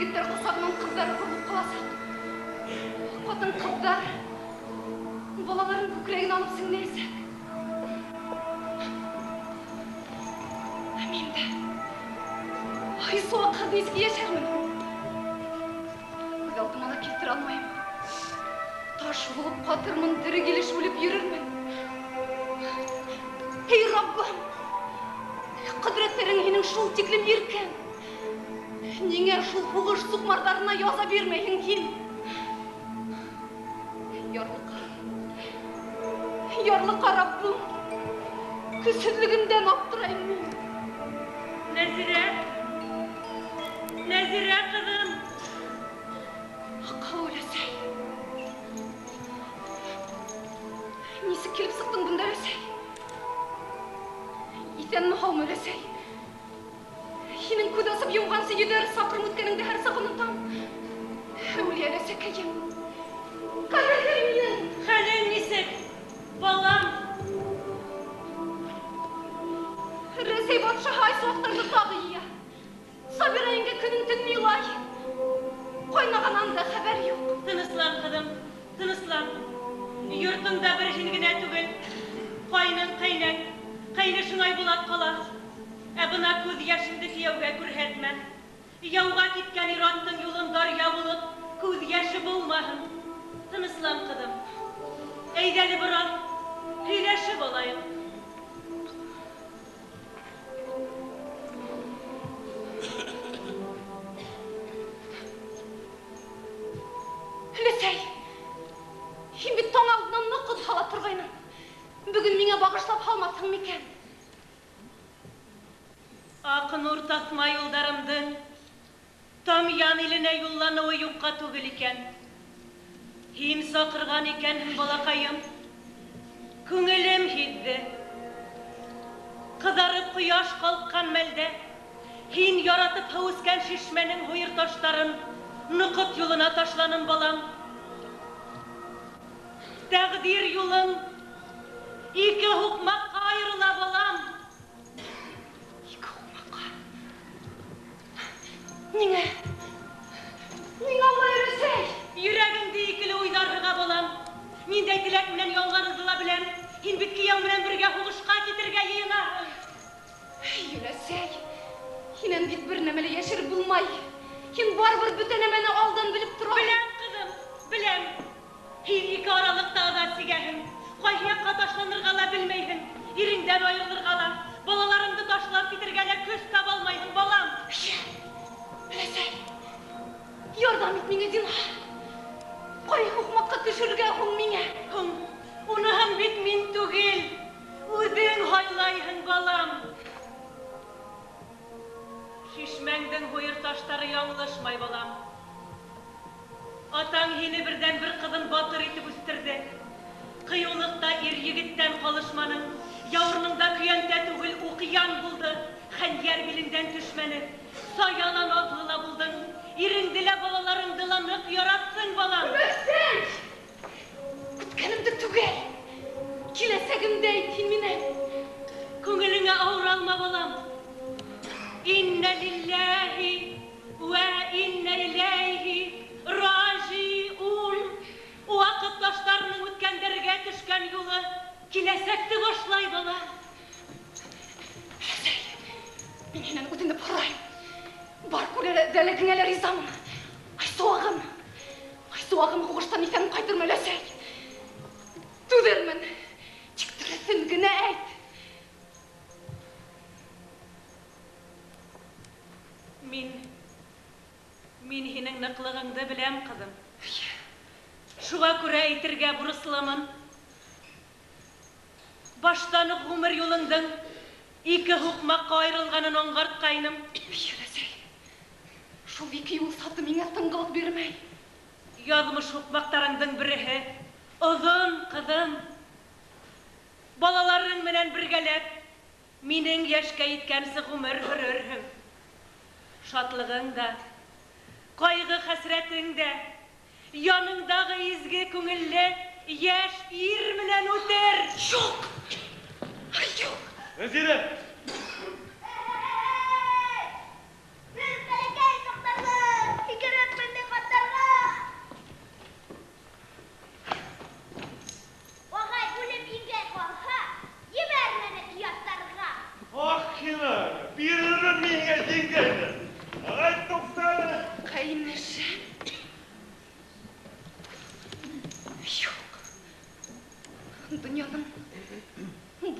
Егеттәр ҡосағынан ҡыҙҙар һурылып ҡаласаҡ. Ҡатын-ҡыҙҙар балаларын күкрәгенә алып сеңләйәсәк. Ә мин дә Айсыуаҡ ҡыҙ нисек йәшәрмен? Күҙ алдыма ла килтерә алмайым. Таш булып ҡатырмын, тере килеш үлеп йөрөрмөн. Эй, Раббым! Ҡөҙрәттәрең һинең шул тиклем иркен. Ниңә шул һуғыш суҡмарҙарына яза бирмәйһең һин? Ярлыҡа. Ярлыҡа, Раббым. Көсһөҙлөгөмдән аптырайым мин. Нәзирә! Нәзирә, ҡыҙым! Аҡыл, өләсәй. Нисек килеп сыҡтың бында, өләсәй? Иҫәнме, һаумы, өләсәй? Һинең күҙ асып йомғансы йөҙәр саҡрым үткәнеңде һәр саҡ онотам. Әүлиә өләсәкәйем. Ҡәҙерлем минең. Хәлең нисек, балам? Рәсәй батшаһы Айсыуаҡтарҙы тағы йыя. Сабира еңгә көнөн төнөн илай. Ҡайнағанан да хәбәр юҡ. Тыныслан, ҡыҙым, тыныслан. Йортоңда бер һин генә түгел. Ҡайның, ҡәйнәң, ҡәйнешең Айбулат ҡала. Ә бына күҙ йәшеңде кейәүгә күрһәтмә. Яуға киткән ир-аттың юлын дарья булып, күҙ йәше булмаһын. Тыныслан, ҡыҙым. Әйҙә әле бер аҙ һөйләшеп алайыҡ. Өләсәй, һин бит таң алдынан ныҡ һала торғайның. Бөгөн миңә бағышлап һалмаҫһың микән? Аҡ нур таҫма юлдарымдың Тамъян иленә юлланыуы юҡҡа түгел икән. Һин саҡырған икәнһең, балаҡайым. Күңелем һиҙҙе. Ҡыҙарып ҡояш ҡалҡҡан мәлдә һин яратып һыу эскән шишмәнең һуйыр таштарын Ноҡот юлына ташланым, балам. Тәҡдир юлың ике һуҡмаҡҡа айырыла, балам. Ике һуҡмаҡҡа? Ниңә? Ниңә улай, өләсәй? Йөрәгеңде икеле уйҙар һыға, балам. Ниндәй теләк менән янғаныңды ла беләм. Һин бит кейәү менән бергә һуғышҡа китергә йыйынаһың. Эй, өләсәй, һинән бит бер нәмә лә йәшереп булмай. Һин барыбер бөтә нәмәне алдан белеп тораһың. Беләм, ҡыҙым, беләм. Һин ике аралыҡта ыҙа сигәһең. Ҡайһы яҡҡа ташланырға ла белмәйһең. Иреңдән айырылырға ла, балаларыңды ташлап китергә лә көс таба алмайһың, балам. Өләсәй, ярҙам ит миңә, зинһар. Ҡайһы һуҡмаҡҡа төшөрөргә һуң миңә? Һуң, уныһын бит мин түгел. Үҙең һайлайһың, балам. Шишмәңдең һуйыр таштары яңылышмай, балам. Атаң һине берҙән-бер ҡыҙын батыр итеп үҫтерҙе. Ҡыйыулыҡта ир егеттән ҡалышманың. Яурыныңда көйәнтә түгел, уҡыян булды. Хәнйәр билеңдән төшмәне. Сая ла наҙлы ла булдың. Иреңде лә, балаларыңды ла ныҡ яраттың, балам. Өләсәй! Үткәнемде түгел, киләсәгемде әйт һин минең. Күңелеңә ауыр алма, балам. Иннә лилләһи вә иннә иләйһи ражиун. Ваҡыт таштарының үткәндәргә төшкән юлы киләсәкте башлай, балам. Өләсәй, мин һинән үтенеп һорайым. Бар күләгәңә лә ризамын. Айсыуағым, Айсыуағым һуғыштан иҫән ҡайтырмы, өләсәй? Түҙермен. Тик дөрөҫөн генә әйт. Мин һинең ныҡлығыңды беләм, ҡыҙым. Шуға күрә әйтергә бурыслымын. Баштан уҡ ғүмер юлыңдың ике һуҡмаҡҡа айырылғанын аңғартҡайным. Өләсәй, шул ике юл саты миңә тынғылыҡ бирмәй. Яҙмыш һуҡмаҡтарыңдың береһе оҙон, ҡыҙым. Балаларың менән бергәләп минең йәшкә еткәнсе ғүмер һөрөрһөң. Шатлығың да, ҡайғы-хәсрәтең дә, яныңдағы изге күңелле йәш ир менән үтер. Юҡ! Юҡ! Нәзирә! Беҙ бәләкәй саҡтарҙа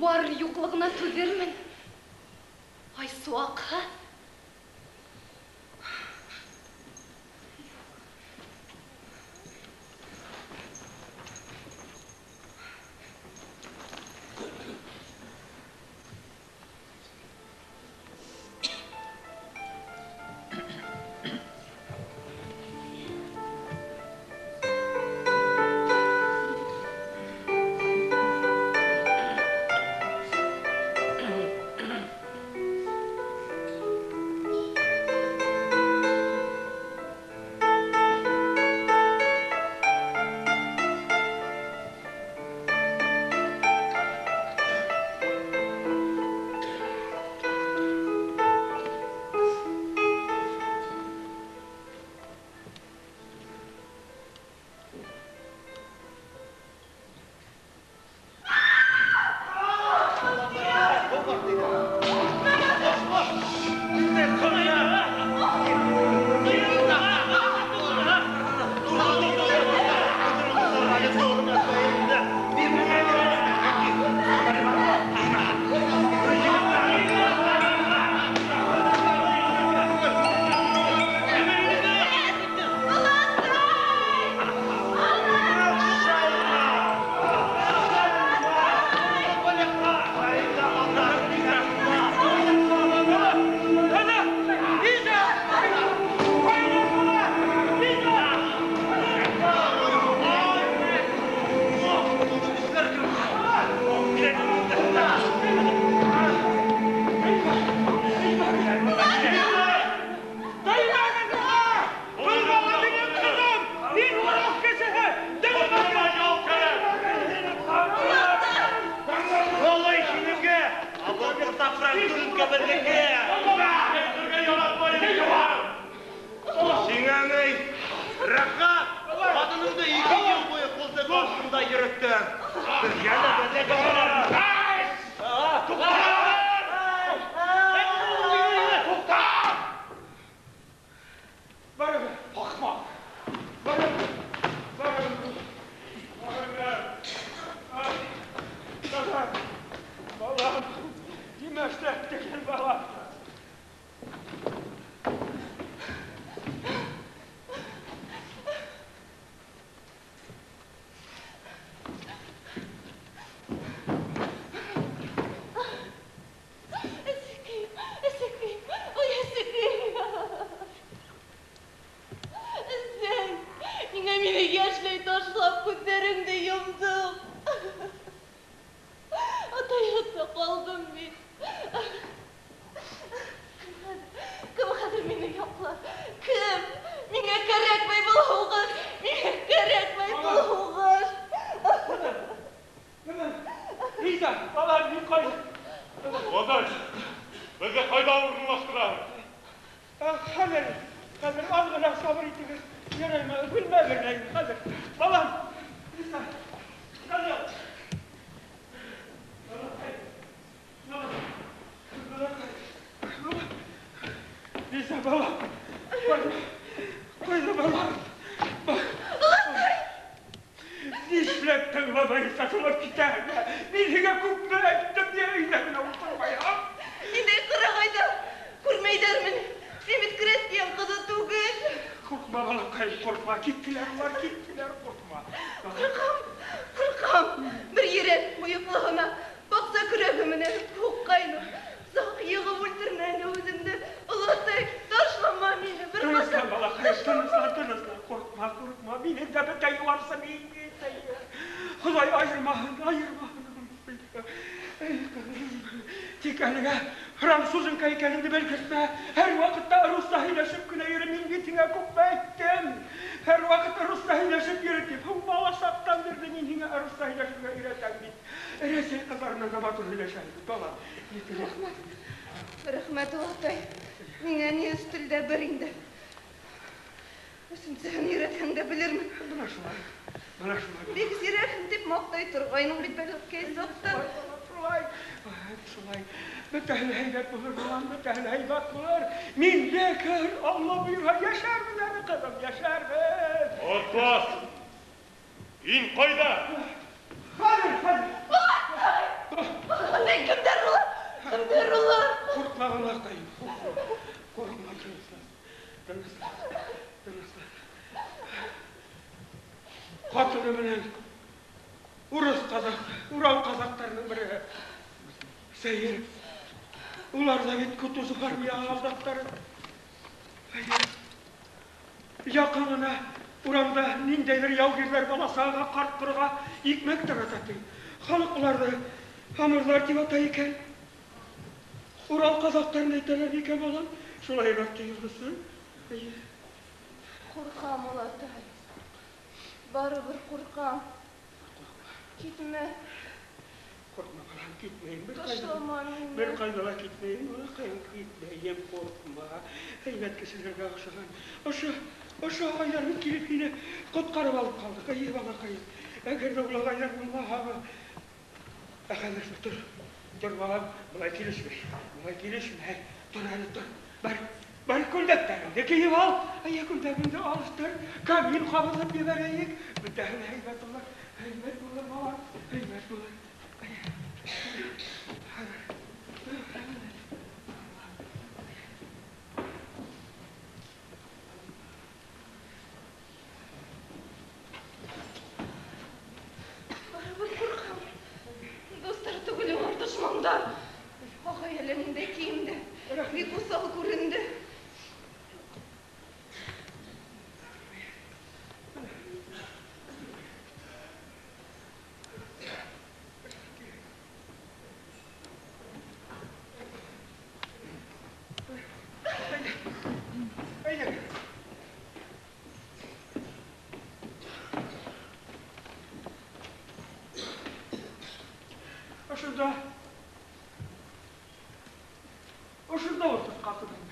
Бар юҡлығына түҙермен. Айсыуаҡһыҙ. Һин ҡайҙа? Хәҙер, хәҙер. Ниндәй кемдәр улар? Кемдәр улар? Ҡурҡма, балаҡайым, ҡурҡма. Ҡурҡма, тыныслан. Тыныслан. Тыныслан. Ҡатыны менән урыҫ ҡаҙаҡ, Урал ҡаҙаҡтарының береһе. Сәйер. Улар ҙа бит Кутузов армия һалдаттары. Яҡын ғына урамда ниндәйҙер яугирҙәр бала-сағаға, ҡарт-ҡороға икмәк тарата ти. Халыҡ уларҙы амурҙар тип атай икән. Урал ҡаҙаҡтарын әйтәләр икән, балам. Шулайыраҡ тойолдосы. Эйе. Ҡурҡам, олатай. Барыбер ҡурҡам. Китмә. Ҡурҡма, балам, китмәйем. Бер Ташлама мине. Бер ҡайҙа ла китмәйем, балаҡайым, китмәйем, ҡурҡма. Һәйбәт кешеләргә оҡшаған. Ошо ағайҙар бит килеп һине ҡотҡарып алып ҡалдыҡ. Эйе, балаҡайым. Әгәр ҙә ул ағайҙар булмаһа, ә хәҙер тор. Тор, балам, былай килешмәй. Былай килешмәй. Тор әле, тор. Бар, бар күлдәктәреңде кейеп ал. Эйе, күлдәгеңде алыштыр. Камин ҡабыҙып ебәрәйек. Бөтәһе лә һәйбәт булыр. Һәйбәт булыр, балам. Һәйбәт булыр. Барыбер ҡурҡам. Дуҫтар түгел улар, дошмандар. Ағай әллә ниндәй кейемдә. Бик уҫал күренде. Ошонда. Ошонда ултыр, ҡатыным.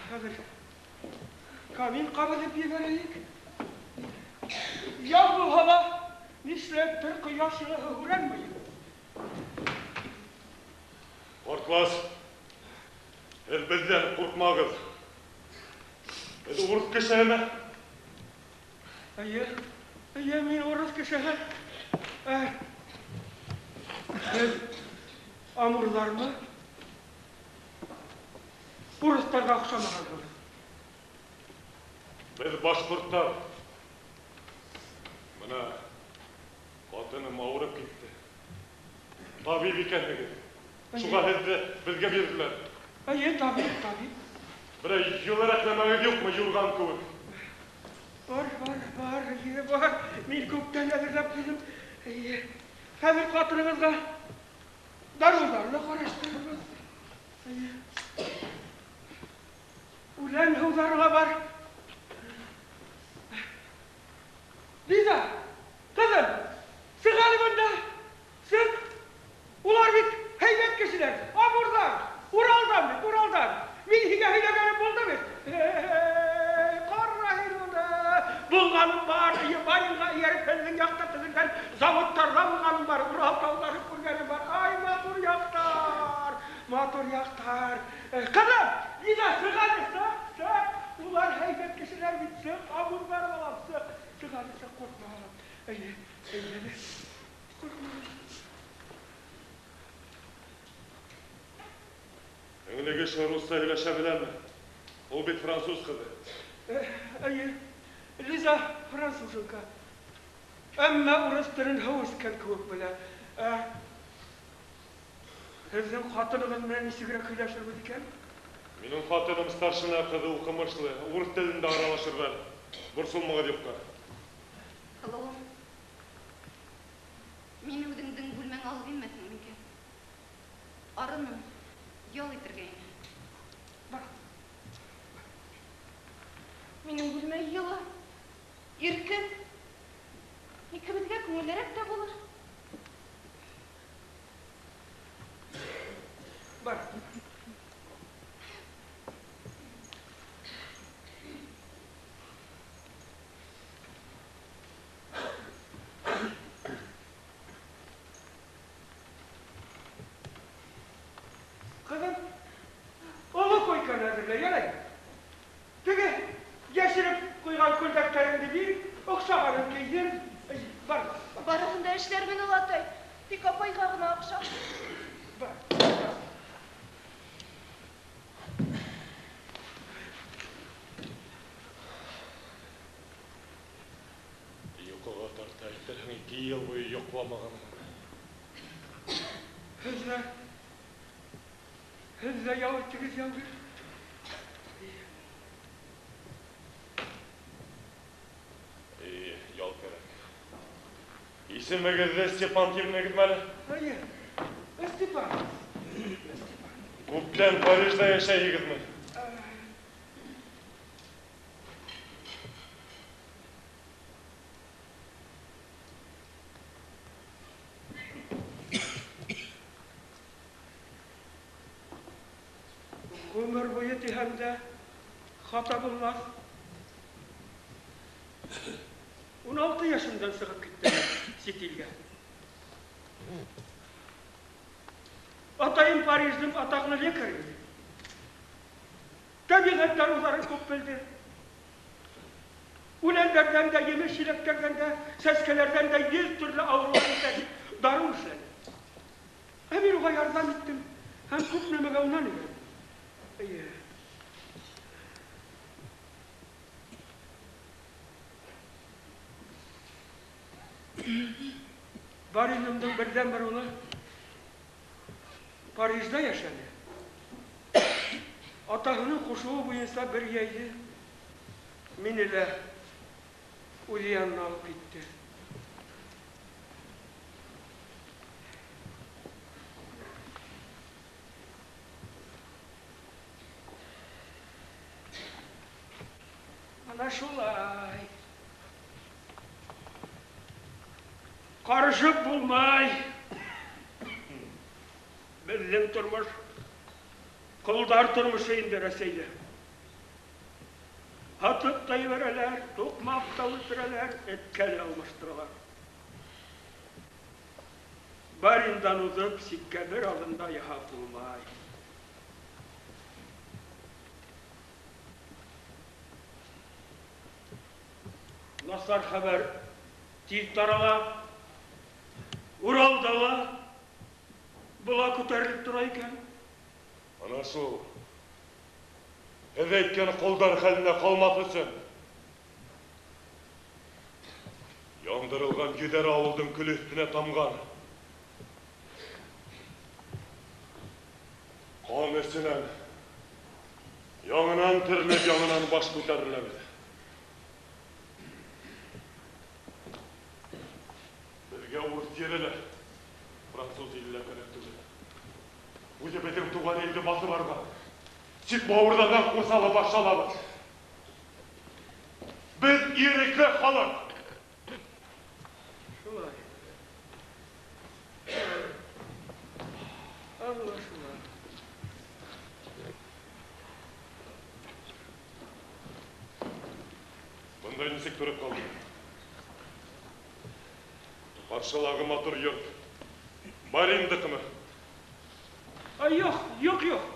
Хәҙер камин ҡабыҙып ебәрәйек. Яҙ булһа ла, нишләптер ҡояш йылыһы һүрәнмәй. Ҡортлас, һеҙ беҙҙән ҡурҡмағыҙ. Һеҙ урыҫ кешеһеме? Эйе, эйе, мин урыҫ кешеһе. Һеҙ амурҙармы? Урыҫтарға оҡшамағанһығыҙ. Беҙ башҡорттар. Бына ҡатыным ауырып китте. Табип икәнһегеҙ. Шуға һеҙҙе беҙгә бирҙеләр. Эйе, табип, табип. Берәй йылыраҡ нәмәгеҙ юҡмы, юрған кеүек? Бар, бар, бар, эйе, бар. Мин күптән әҙерләп ҡуйҙым. Эйе. Хәҙер ҡатынығыҙға дарыуҙар ҙа ҡараштырырбыҙ. Эйе. Үлән һыуҙары ла бар. Лиза, ҡыҙым, сыҡ әле бында. Сыҡ. Улар бит һәйбәт кешеләр, амурҙар. Уралдан бит, Уралдан. Мин һиңә һөйләгәнем булды бит. Эй, ҡара һин уны. Булғаным бар, Баринға эйәреп һеҙҙең яҡта төҙөлгән заводтарҙа булғаным бар, Урал тауҙары күргәнем бар. Ай, матур яҡтар, матур яҡтар. Ҡыҙым, Лиза, сыҡ әле, сыҡ, сыҡ. Улар һәйбәт кешеләр бит, сыҡ, амурҙар, балам, сыҡ. Сыҡ әле, сыҡ, ҡурҡма, балам. Эйе, эйе, ҡурҡма. Һеңлегеҙ русса һөйләшә беләме? Ул бит француз ҡыҙы. Эйе, Лиза француженка. Әммә урыҫ телен һыу эскән кеүек белә. Һеҙҙең ҡатынығыҙ менән нисегерәк һөйләшербеҙ икән? Минең ҡатыным старшина ҡыҙы, уҡымышлы, урыҫ телендә аралашырҙар. Борсолмағыҙ юҡҡа. Һылыуым, мине үҙеңдең бүлмәңә алып инмәҫһең микән? Арыным, ял итергә ине. Бар. Минең бүлмә йылы, иркен. Икебеҙгә күңеллерәк тә булыр. Бар. Ҡыҙым, эшләргә ярай. Теге яшереп куйган күлмәкләреңне бир, охшаганын киер. Бар. Барыһын да эшләрмен, олатай. Тик апайга гына охшап. Бар. Йоҡоға тарта әйтерһең, 2 йыл буйы йоҡламағанмын. Һеҙ ҙә ял иттегеҙ, яугир. Ял кәрәк. Исемегеҙҙе Степан тименегеҙме әле? Эйе, Степан. Күптән Парижда йәшәйһегеҙме? Ғүмер буйы тиһәм дә хата булмаҫ. 16 йәшемдән сығып киттем сит илгә. Атайым Париждың атаҡлы лекарь ине. Тәбиғәт дарыуҙарын күп белде. Үләндәрҙән дә, емеш-еләктәрҙән дә, сәскәләрҙән дә 100 төрлө ауырыуҙар дарыу эшләне. Ә мин уға ярҙам иттем һәм күп нәмәгә унан өйрәндем. Эйе. Баринымдың берҙән-бер улы Парижда йәшәне. Атаһының ҡушыуы буйынса бер йәйҙе мине лә үҙ янына алып китте. Ана шулай. Ҡарышып булмай. Беҙҙең тормош ҡолдар тормошо инде Рәсәйҙә. Һатып та ебәрәләр, туҡмап та үлтерәләр, эткә лә алмаштыралар. Бариндан уҙып, ситкә бер аҙым да яһап булмай. Насар хәбәр тиҙ тарала. Уралда ла була күтәрелеп тора икән. Ана шул һеҙ әйткән ҡолдар хәленә ҡалмаҫ өсөн яндырылған йөҙәр ауылдың көлө өҫтөнә тамған ҡан эсенән яңынан терелеп, яңынан баш күтәреләбеҙ. Беҙгә урыҫ ере лә, француз иле лә кәрәк түгел. Үҙебеҙҙең тыуған илде баҫып алған сит бауырҙарҙан ҡурсалып ашалабыҙ. Беҙ ирекле халыҡ. Шулай. Аңлашыла. Бындай нисек тороп ҡалды? Ҡаршылағы матур йорт бариндыҡымы? Ай, юҡ, юҡ, юҡ.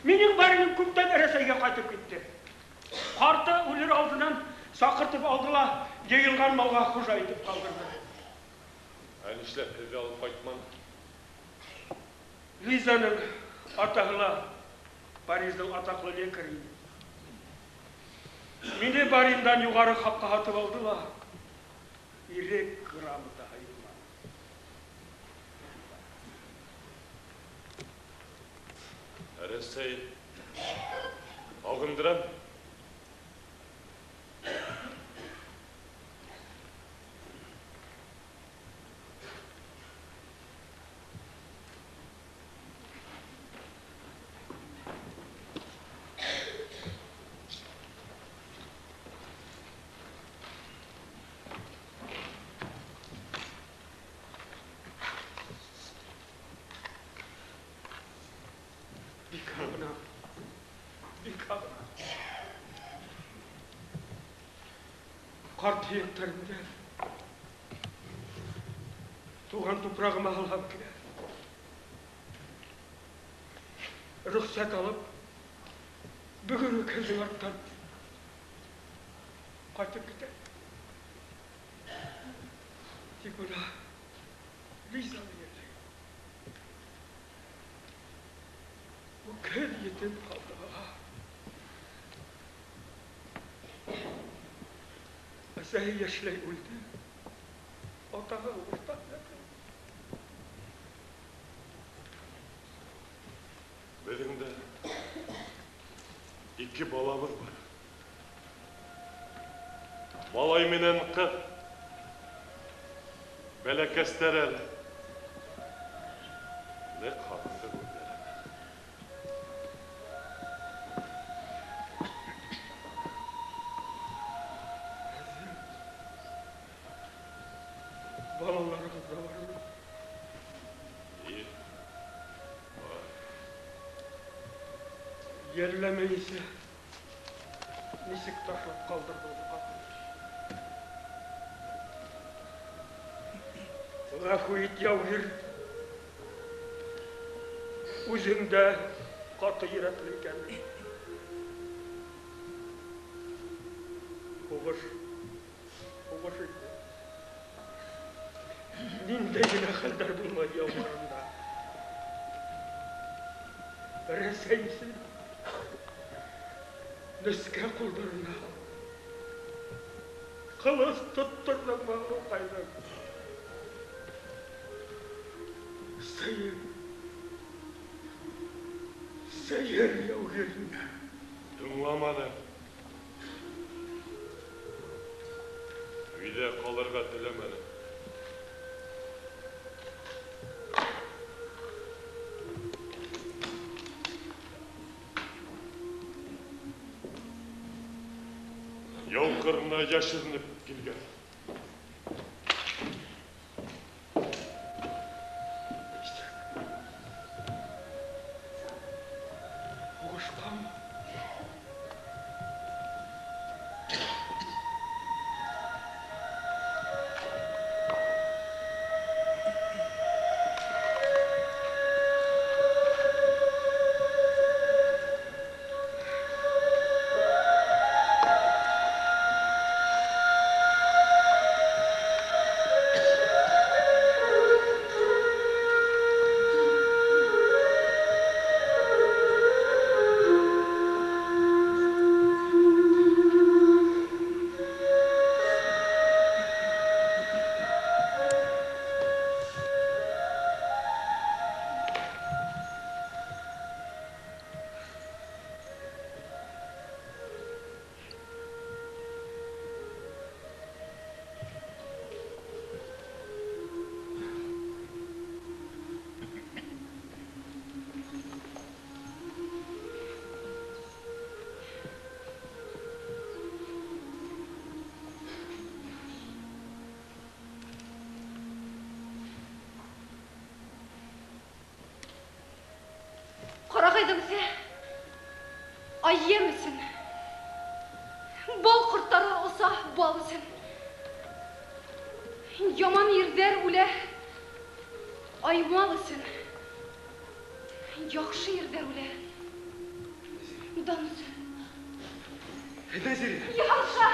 Минең бариным күптән Рәсәйгә ҡайтып китте. Ҡарты үлер алдынан саҡыртып алды ла йыйылған малға хужа итеп ҡалдырҙы. Ә нишләп һеҙҙе алып ҡайтманы? Лизаның атаһы ла Париждың атаҡлы лекарь ине. Мине бариндан юғары хаҡҡа һатып алды ла ирек грамотаһы юлланы. Рәсәй һағындырам. Бик һағынам. Бик һағынам. Ҡарт һөйәктәремдә туған тупрағыма һалһам килә. Рөхсәт алып, Бөгөн үк һеҙҙең арттан ҡайтып китәм. Тик бына Лизаны йәлләйем. Үкһеҙ етем ҡалды. Әсәһе йәшләй үлде. Атаһы һуғышта һәләк булды. Беҙҙең дә ике балабыҙ бар. Малай менән ҡыҙ. Бәләкәстәр әле. Ныҡ һағындыҡ үҙҙәрен. Балаларығыҙ ҙа бармы? Эйе, бар. Йәлләмәйенсә нисек ташлап ҡалдырҙың ҡатын? Ғәфү ит, яугир. Үҙең дә ҡаты йөрәкле икәнһең. Һуғыш, һуғыш инде. Ниндәй генә хәлдәр булмай яуларында. Рәсәй өсөн нескә ҡулдарына ҡылыс тотторҙоң мағлуҡайҙың. Сәйер, сәйер яугиренә. Тыңламаны. Өйҙә ҡалырға теләмәне. Яу ҡырына йәшеренеп килгән. Һуғышҡанмы? Ҡарағайҙың үҫә, ай ем өсөн. Бал ҡорттары оса бал өсөн. Яман ирҙәр үлә ай мал өсөн. Яҡшы ирҙәр үлә дан өсөн. Нәзирә! Йыһанша!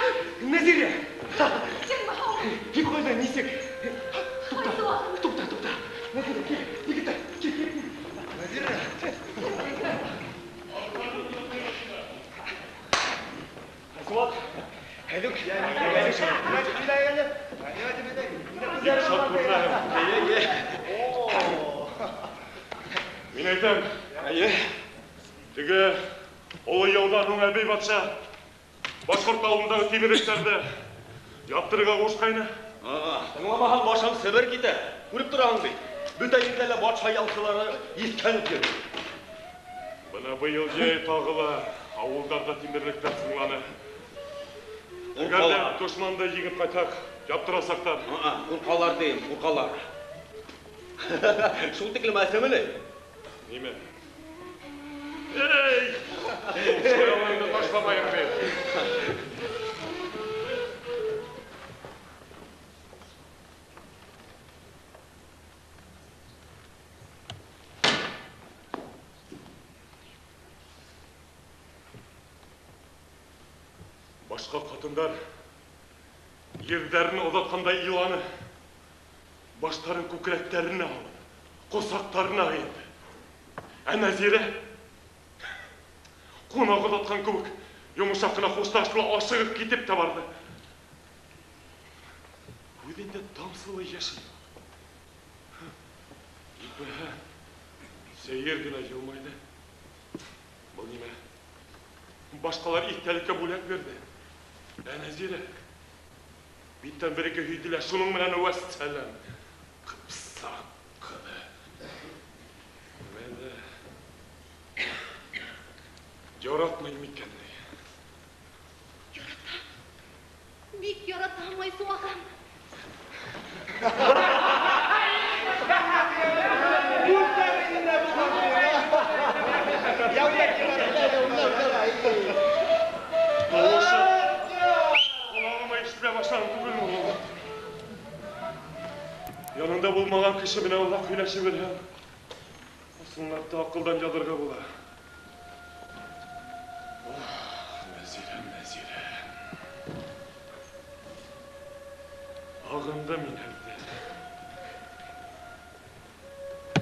Нәзирә! Исәнме, һаумы? Һин ҡайҙа, нисек? Туҡта, Айсыуағым. туҡта, туҡта. Нәзирә, кил, егеттәр, кил, кил. Нәзирә! Айсыуаҡ, һеҙҙең Бик шат күренәһең. Мин әйтәм. Эйе. Теге оло яуҙан һуң әбей батша башҡорт ауылындағы тимеректәрҙе яптырырға ҡушҡайны. Тыңламаһаң башың Себер китә. Күреп тораһың бит. Бөтә ерҙә лә батша ялсылары еҫкәнеп йөрөй. Бына быйыл йәй тағы ла ауылдарҙа тимерлектәр сыңланы. Әгәр ҙә дошманды еңеп ҡайтһаҡ, яптырасаҡтар. Ҡурҡалар тием, ҡурҡалар. Шул тиклем әсәме ни? Нимә? Эй! Шаяларыңды ташламайым бит. Башҡа ҡатындар ирҙәрен оҙатҡандай иланы, баштарын күкрәктәренә алып, ҡосаҡтарына инде. Ә Нәзирә ҡунаҡ оҙатҡан кеүек йомшаҡ ҡына хушлашты ла ашығып китеп тә барҙы. Күҙендә тамсылы йәше юҡ. Етмәһә, сәйер генә йылмайҙы. Был нимә? Башҡалар иҫтәлеккә бүләк бирҙе. Ә Нәзирә биттән бер-ике һөйҙө лә шуның менән вәссәләм. Ҡыпсаҡ ҡыҙы. Әллә яратмай микән ни? Яратам. Бик яратам, Айсыу ағам. Тауышы ҡолағыма ишетелә башланы түгелме ул? Янында булмаған кеше менән оҙаҡ һөйләшеп йөрөһәң, ысынлап та аҡылдан яҙырға була. Ох, Нәзирәм, Нәзирәм. Һағындым мин һеҙҙе.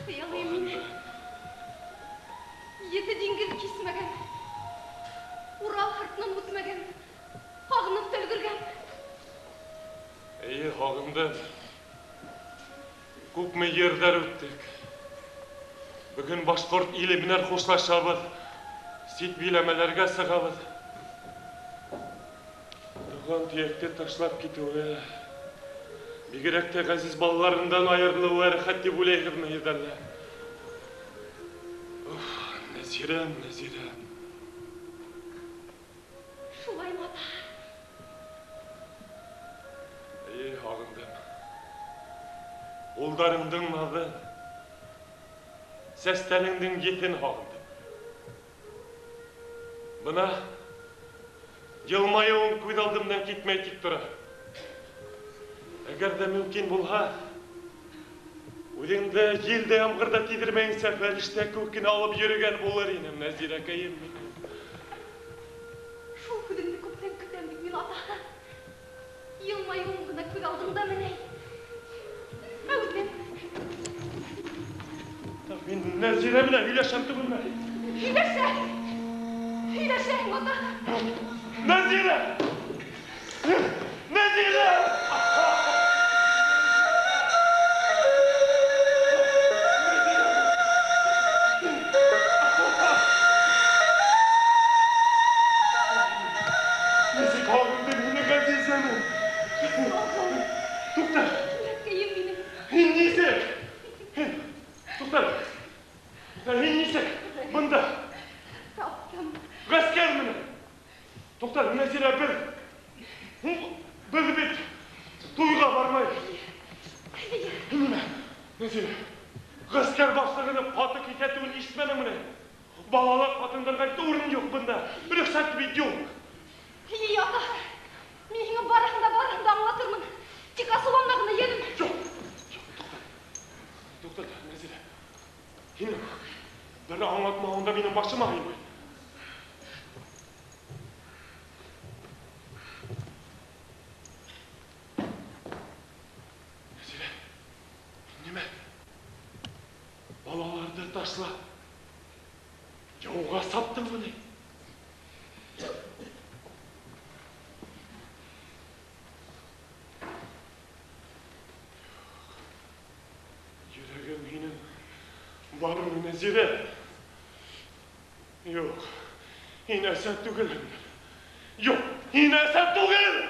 Хыялыйым мине. Ете диңгеҙ кисмәгән, Урал һыртынан үтмәгән, һағынып та өлгөргән. Эйе, һағындым. Күпме ерҙәр үттек. Бөгөн башҡорт иле менән хушлашабыҙ. Сит биләмәләргә сығабыҙ. Тыуған төйәкте ташлап китеүе, бигерәк тә ғәзиз балаларыңдан айырылыуы рәхәт тип уйлайһығыҙмы һеҙ әллә? Уф, Нәзирәм, Нәзирәм. Шулаймы, ата? Эйе, һағындым. Улдарыңдың наҙын, сәстәреңдең еҫен һағындым. Бына йылмайыуың күҙ алдымдан китмәй тик тора. Әгәр ҙә мөмкин булһа, үҙеңде ел дә ямғыр да тейҙермәйенсә фәрештә кеүек кенә алып йөрөгән булыр инем, Нәзирәкәйем минең. Шул һүҙеңде күптән көтәм бит мин, ата. Йылмайыуың ғына күҙ алдымда менәй. Ә үҙем? Мин Нәзирә менән һөйләшәм түгелме? Һөйләшәһең. Һөйләшәһең, ата. Нәзирә! Нәзирә! Нисек һағындым һине, ғәзизем. Туҡта. Йөрәккәйем минең. Һин нисек? Һин, туҡта. Һин нисек? Бында. Таптым. Ғәскәр менән. Туҡта, Нәзирә, беҙ бит туйға бармай. Нимә? Нәзирә, ғәскәр башлығының ҡаты киҫәтеүен ишетмәнеңме ни? Балалы ҡатындарға урын юҡ бында. Рөхсәт бит юҡ. Эй, ата, мин һиңә барыһын да, барыһын да аңлатырмын. Тик асыуланма ғына, йәнем. Юҡ, юҡ, туҡта. Туҡта, Нәзирә. Һинең бер аңлатмауың да минең башыма һыймай. Нәзирә, нимә? Балаларҙы ташлап, яуға саптыңмы ни? Йөрәгем һинең бармы, Нәзирә? Юҡ, һин әсә түгелһең. Юҡ, һин әсә түгел!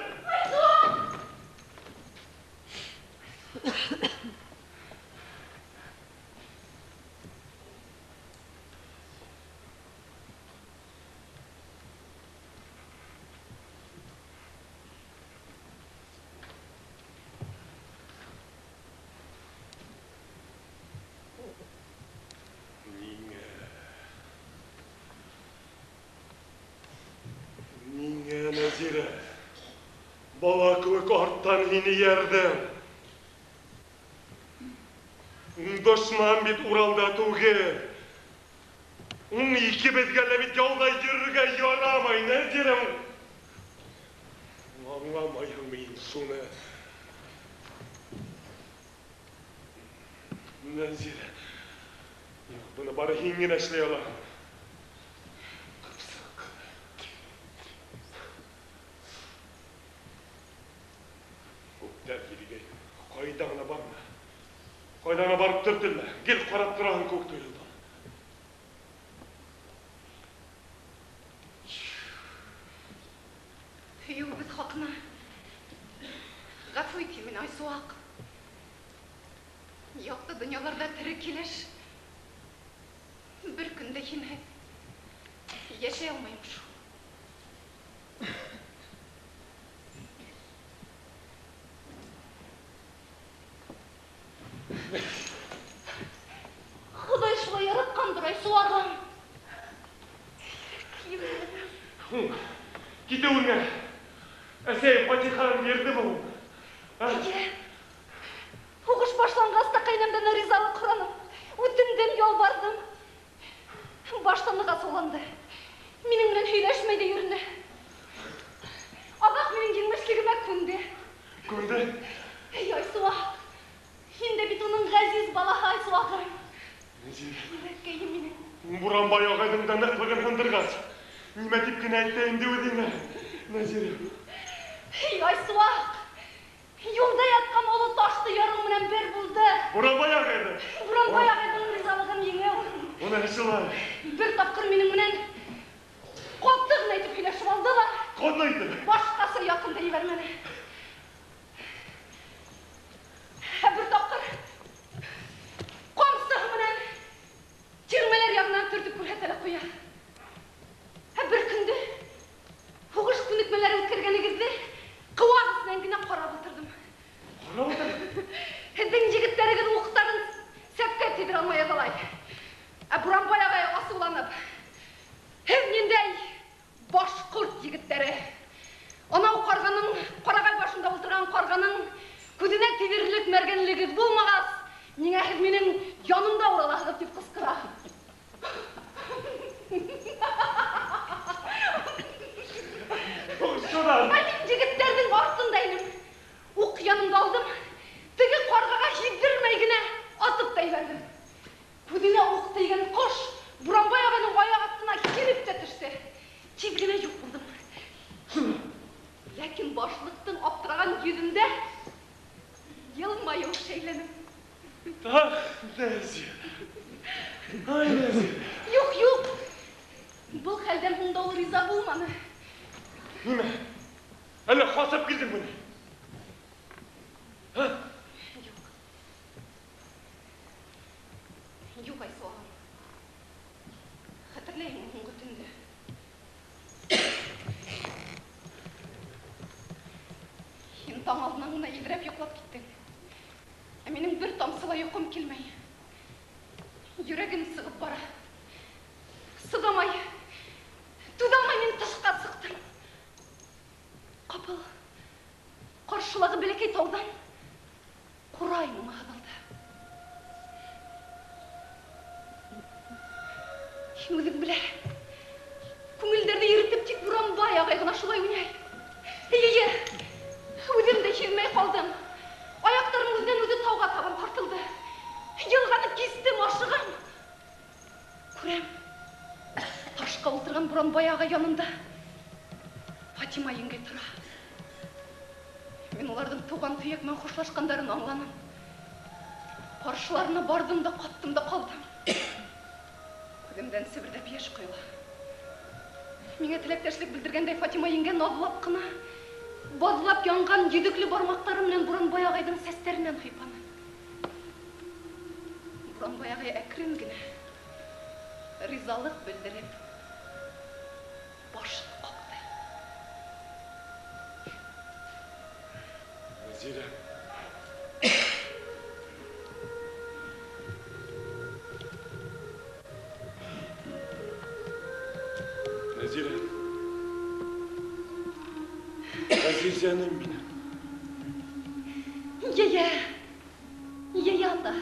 Ниңә? Ниңә, Нәзирә? Бала кеүек арттан һине эйәрҙем. Дошман бит Уралда түгел. Икебеҙгә лә бит яуҙа йөрөргә ярамай, Нәзирә. Аңламайһың мин шуны. Нәзирә, юҡ, быны бары һин генә эшләй алаһың. Ҡыпсыҡ. Күптәр килгән. Ҡайҙа ғына барма. Ҡайҙа ғына барып төртөлмә. Гел ҡарап тораһың күк тойолдо. Һөйөүебеҙ хаҡына ғәфү ит мине, Айсыуаҡ. Яҡты донъяларҙа тере килеш бер көн дә һинһеҙ йәшәй алмайым шул. Хоҙай шулай яратҡандыр, Айсыуағым. Китеүеңә әсәйем фатихаң бирҙеме ул? Эйе. Һуғыш башланғас та ҡәйнәмдән ризалыҡ һораным. Үтендем, ялбарҙым. Башта ныҡ асыуланды. Минең менән һөйләшмәй ҙә йөрөнө. Аҙаҡ минең еңмешлегемә күнде. Күнде? Эй, Айсыуаҡ, һин дә бит уның ғәзиз балаһы, Айсыуағым. Нәзирә. Йөрәккәйем минең. Буранбай ағайҙың да ныҡлығын һындырғас, нимә тип кенә әйтә инде үҙеңә, Нәзирә? Эй, Айсыуаҡ, юлда ятҡан оло ташты ярың менән бер булды. Буранбай ағайҙы? Буранбай ағайҙың ризалығын еңеү. Уны шулай. Бер тапҡыр минең менән ҡаты ғына итеп һөйләшеп алды ла. Ҡаты итеп? Башҡаса яҡын да ебәрмәне. Ә бер тапҡыр ҡамсыһы менән тирмәләр яғынан төртөп күрһәтә лә ҡуя. Ә бер көндө һуғыш күнекмәләре үткәргәнегеҙҙе ҡыуаҡ эсенән генә ҡарап ултырҙым. Ҡарап ултырҙың? Һеҙҙең егеттәрегеҙ уҡтарын сәпкә тейҙерә алмай яҙалай. Ә Буранбай ағай асыуланып, һеҙ ниндәй башҡорт егеттәре? Анау ҡарғаның, ҡарағай башында ултырған ҡарғаның күҙенә тейҙерерлек мәргәнлегегеҙ булмағас, ниңә һеҙ минең янымда уралаһығыҙ, тип ҡысҡыра. Шунан. Ә мин егеттәрҙең артында инем. Уҡ янымда алдым. Теге ҡарғаға һиҙҙермәй генә атып та ебәрҙем. Күҙенә уҡ тейгән ҡош Буранбай ағайҙың аяҡ аҫтына килеп тә төштө. Тиҙ генә юҡ булдым. Ләкин башлыҡтың аптыраған йөҙөндә йылмайыу шәйләнем. Ах, Нәзирә. Ай, Нәзирә. Юҡ, юҡ. Был хәлдән һуң да ул риза булманы. Нимә? Әллә ҡасып килдеңме ни? Һа? Юҡ. Юҡ, Айсыуағым. Хәтерләйһеңме һуңғы төндө? Һин таң алдынан ғына илерәп йоҡлап киттең. Ә минең бер тамсы ла йоҡом килмәй. Йөрәгем сығып бара. Сыҙамай, түҙә алмай мин тышҡа сыҡтым. Ҡапыл ҡаршылағы бәләкәй тауҙан ҡурай моңо һыҙылды. Һин үҙең беләһең, күңелдәрҙе иретеп тик Буранбай ағай ғына шулай уйнай. Эйе, үҙем дә һиҙмәй ҡалдым. Аяҡтарым үҙенән үҙе тауға табан тартылды. Йылғаны кистем, ашығам. Күрәм, ташҡа ултырған Буранбай ағай янында Фатима еңгәй тора. Мин уларҙың тыуған төйәк менән хушлашҡандарын аңланым. Ҡаршыларына барҙым да ҡаттым да ҡалдым. Күҙемдән себерҙәп йәш ҡойола. Миңә теләктәшлек белдергәндәй Фатима еңгә наҙлап ҡына, баҙлап янған йөҙөклө бармаҡтары менән Буранбай ағайҙың сәстәренән һыйпаны. Буранбай ағай әкрен генә ризалыҡ белдереп башын ҡаҡты. Нәзирә. Нәзирә. Ғәзизәнем минең. Йәйә. Йәйә, ата.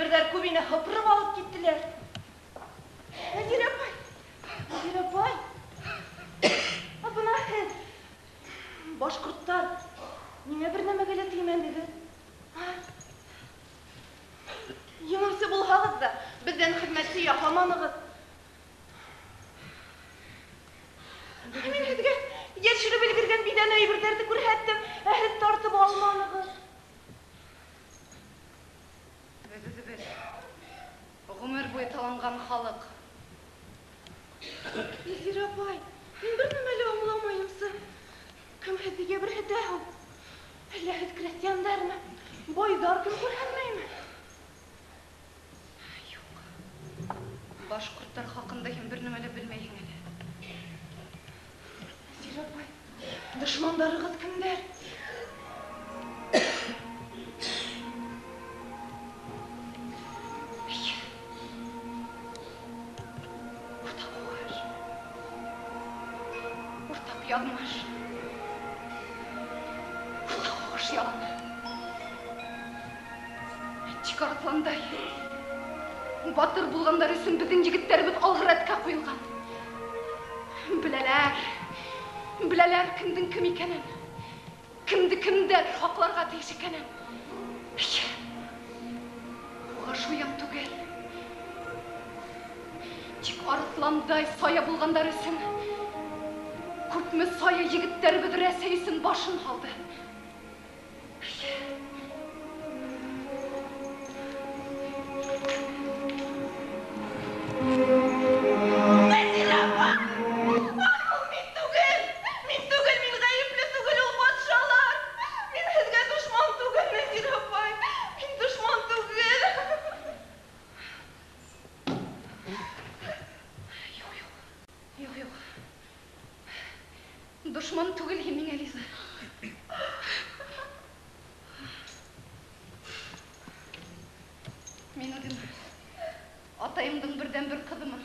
әйберҙәр күп ине, һыпырып алып киттеләр. Нәзирә апай, Нәзирә апай. Ә бына һеҙ, башҡорттар, ниңә бер нәмәгә лә теймәнегеҙ? Еңеүсе булһағыҙ ҙа, беҙҙән хеҙмәтсе яһаманығыҙ. Мин һеҙгә йәшереп өлгөргән биҙән әйберҙәрҙе күрһәттем, ә һеҙ тартып алманығыҙ. Беҙ үҙебеҙ ғүмер буйы таланған халыҡ. Нәзирә апай, мин бер нәмә лә аңламайымсы. Кем һеҙҙе йәберһетә һуң? Әллә һеҙ крәҫтиәндәрме? Байҙар кем күрһәтмәйме? Юҡ. Башҡорттар хаҡында һин бер нәмә лә белмәйһең әле. Нәзирә апай, дошмандарығыҙ кемдәр? Уртаҡ һуғыш. Уртаҡ яҙмыш. Уртаҡ һуғыш яланы. Тик арыҫландай батыр булғандар өсөн беҙҙең егеттәребеҙ алғы рәткә ҡуйылған. Беләләр, беләләр кемдең кем икәнен, кемде кемдәр һаҡларға тейеш икәнен. Һуғыш уйын түгел. Тик арыҫландай сая булғандар өсөн күпме сая егеттәребеҙ Рәсәй өсөн башын һалды. Нәзирә апай! Ай, ул мин түгел! Мин түгел, мин ғәйепле түгел, ул батшалар! Мин һеҙгә дошман түгел, Нәзирә апай! Мин дошман түгел! Юҡ, юҡ. Юҡ, юҡ. Дошман түгел һин миңә, Лиза. Мин үҙем атайымдың берҙән-бер ҡыҙымын.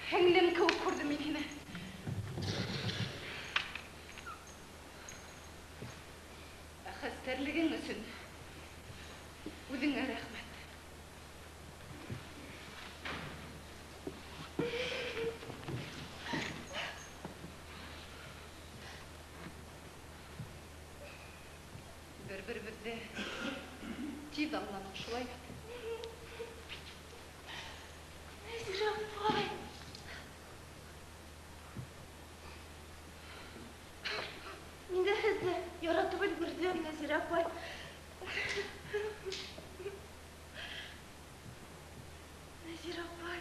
Һеңлем кеүек күрҙем мин һине. Ә хәстәрлегең өсөн үҙеңә рәхмәт. Бер-беребеҙҙе тиҙ аңланыҡ, шулай бит? Нәзирә апай! Мин дә һеҙҙе яратып өлгөрҙөм, Нәзирә апай. Нәзирә апай.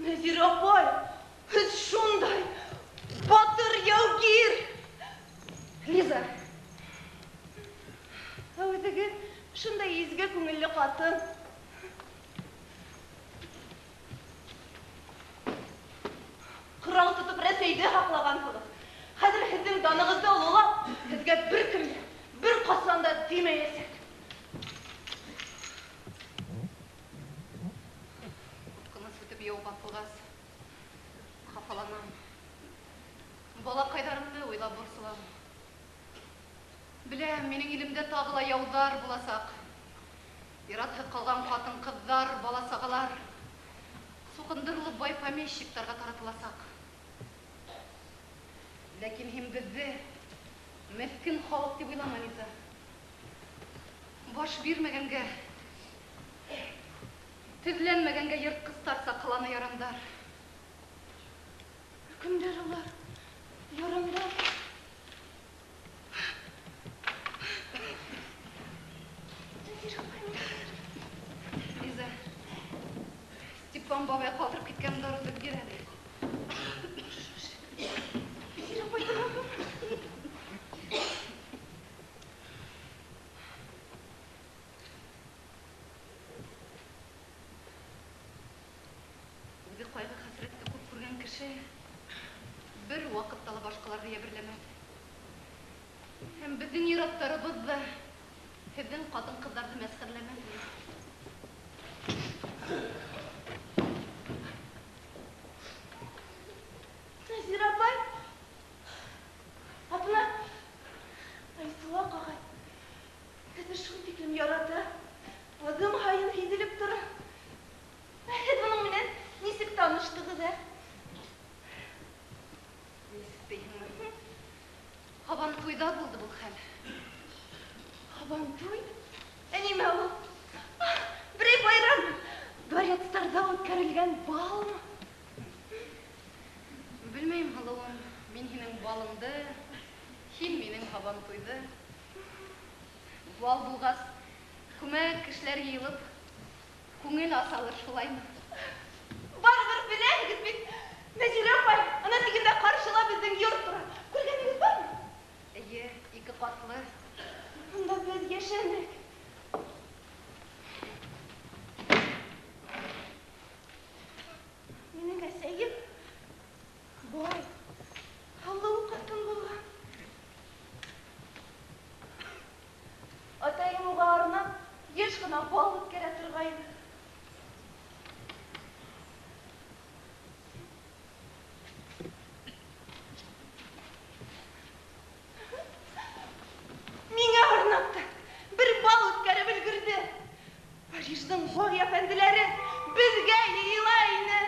Нәзирә апай, һеҙ шундай батыр яугир! Лиза! Ә үҙегеҙ шундай изге күңелле ҡатын. Ҡорал тотоп Рәсәйҙе һаҡлағанһығыҙ. Хәҙер һеҙҙең данығыҙҙы ололап, һеҙгә бер кем дә, бер ҡасан да теймәйәсәк. Ҡурҡыныс үтеп яу баҫылғас, хафаланам. Балаҡайҙарымды уйлап борсолам. Беләм, минең илемдә тағы ла яуҙар буласаҡ. Иратһыҙ ҡалған ҡатын-ҡыҙҙар, бала-сағалар суҡындырылып бай помещиктарға таратыласаҡ. Ләкин һин беҙҙе меҫкен халыҡ тип уйлама, Лиза. Баш бирмәгәнгә, теҙләнмәгәнгә йыртҡыстарса ҡылана ярандар. Кемдәр улар? Ярандар? Лиза, Степан бабай ҡалдырып киткән дарыуҙы бир әле. Нәзирә апай, тораһың? Үҙе ҡайғы-хәсрәтте күп күргән кеше бер ваҡытта ла башҡаларҙы йәберләмәҫ. Һәм беҙҙең ир-аттарыбыҙ ҙа һеҙҙең ҡатын-ҡыҙҙарҙы мәсхәрәләмәҫ. Нәзирә апай, ә бына Айсыуаҡ ағай, Һеҙҙе шул тиклем ярата. Аҙым һайын һиҙелеп тора. Һеҙ уның менән нисек таныштығыҙ, ә? Нисек тиһеңме? Һабантуйҙа булды был хәл. Һабантуй? Ә нимә ул? Берәй байрам. Дворецтарҙа үткәрелгән балмы? Белмәйем, һылыуым. Мин һинең балыңды, һин минең һабантуйҙы. Бал булғас, күмәк кешеләр йыйылып, күңел асалыр, шулаймы? Барыбер беләһегеҙ бит. Нәзирә апай, ана тигендә ҡаршыла беҙҙең йорт тора. Күргәнегеҙ бармы? Эйе, ике ҡатлы. Унда беҙ йәшәнек. Минең әсәйем бай, һылыу ҡатын булған. Атайым уға арнап йыш ҡына бал үткәрә торғайны. Миңә арнап та бер бал үткәреп өлгөрҙө. Париждың бай әфәнделәре беҙгә йыйыла ине.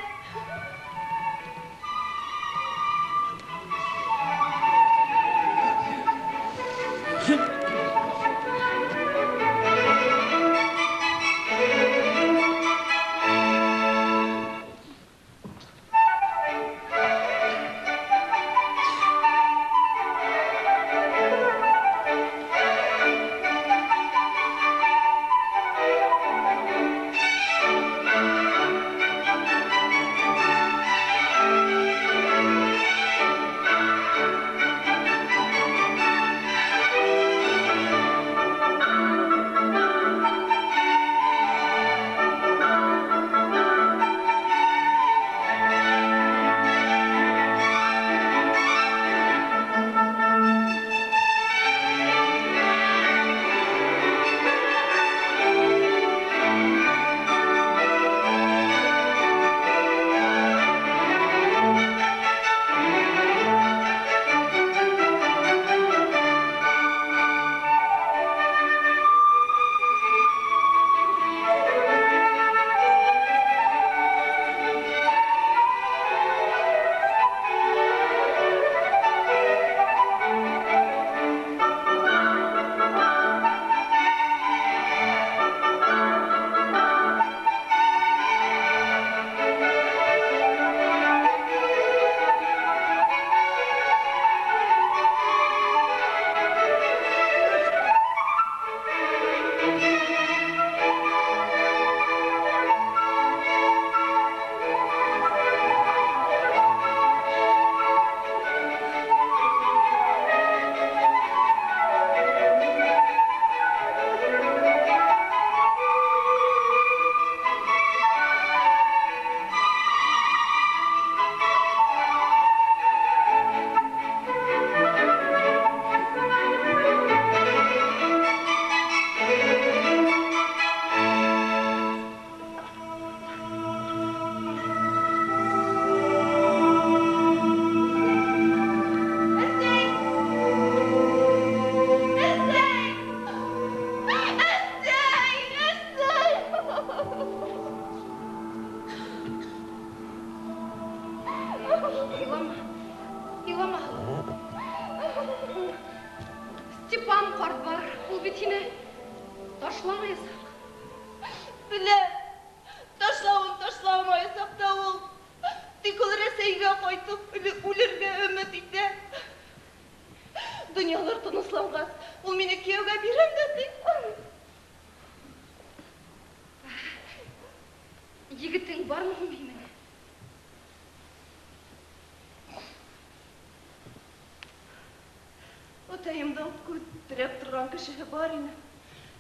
Атайымдың күҙ терәп торған кешеһе бар ине.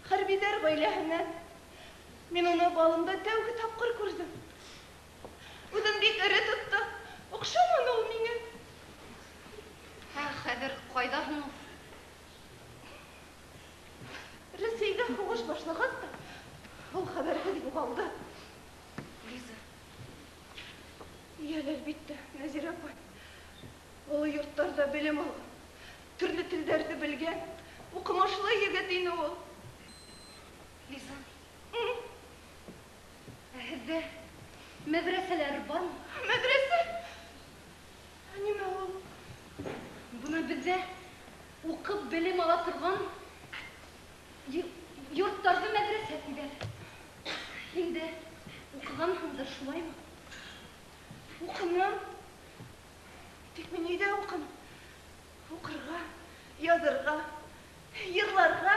Хәрбиҙәр ғаиләһенән. Мин уны балымда тәүге тапҡыр күрҙем. Үҙен бик эре тотто. Оҡшаманы ул миңә. Ә хәҙер ҡайҙа һуң ул? Рәсәйҙә һуғыш башлағас та ул хәбәрһеҙ юғалды. Лиза. Йәл, әлбиттә, Нәзирә апай. Оло йорттарҙа белем алған, төрлө телдәрҙе белгән, уҡымышлы егет ине ул. һеҙҙә мәҙрәсәләр бармы? Мәҙрәсә? Нимә ул? Бына беҙҙә уҡып белем ала торған йорттарҙы мәҙрәсә тиҙәр. Инде уҡығанһыңдыр, шулаймы? Уҡыным. Тик мин өйҙә уҡыным. Уҡырға, яҙырға, йырларға,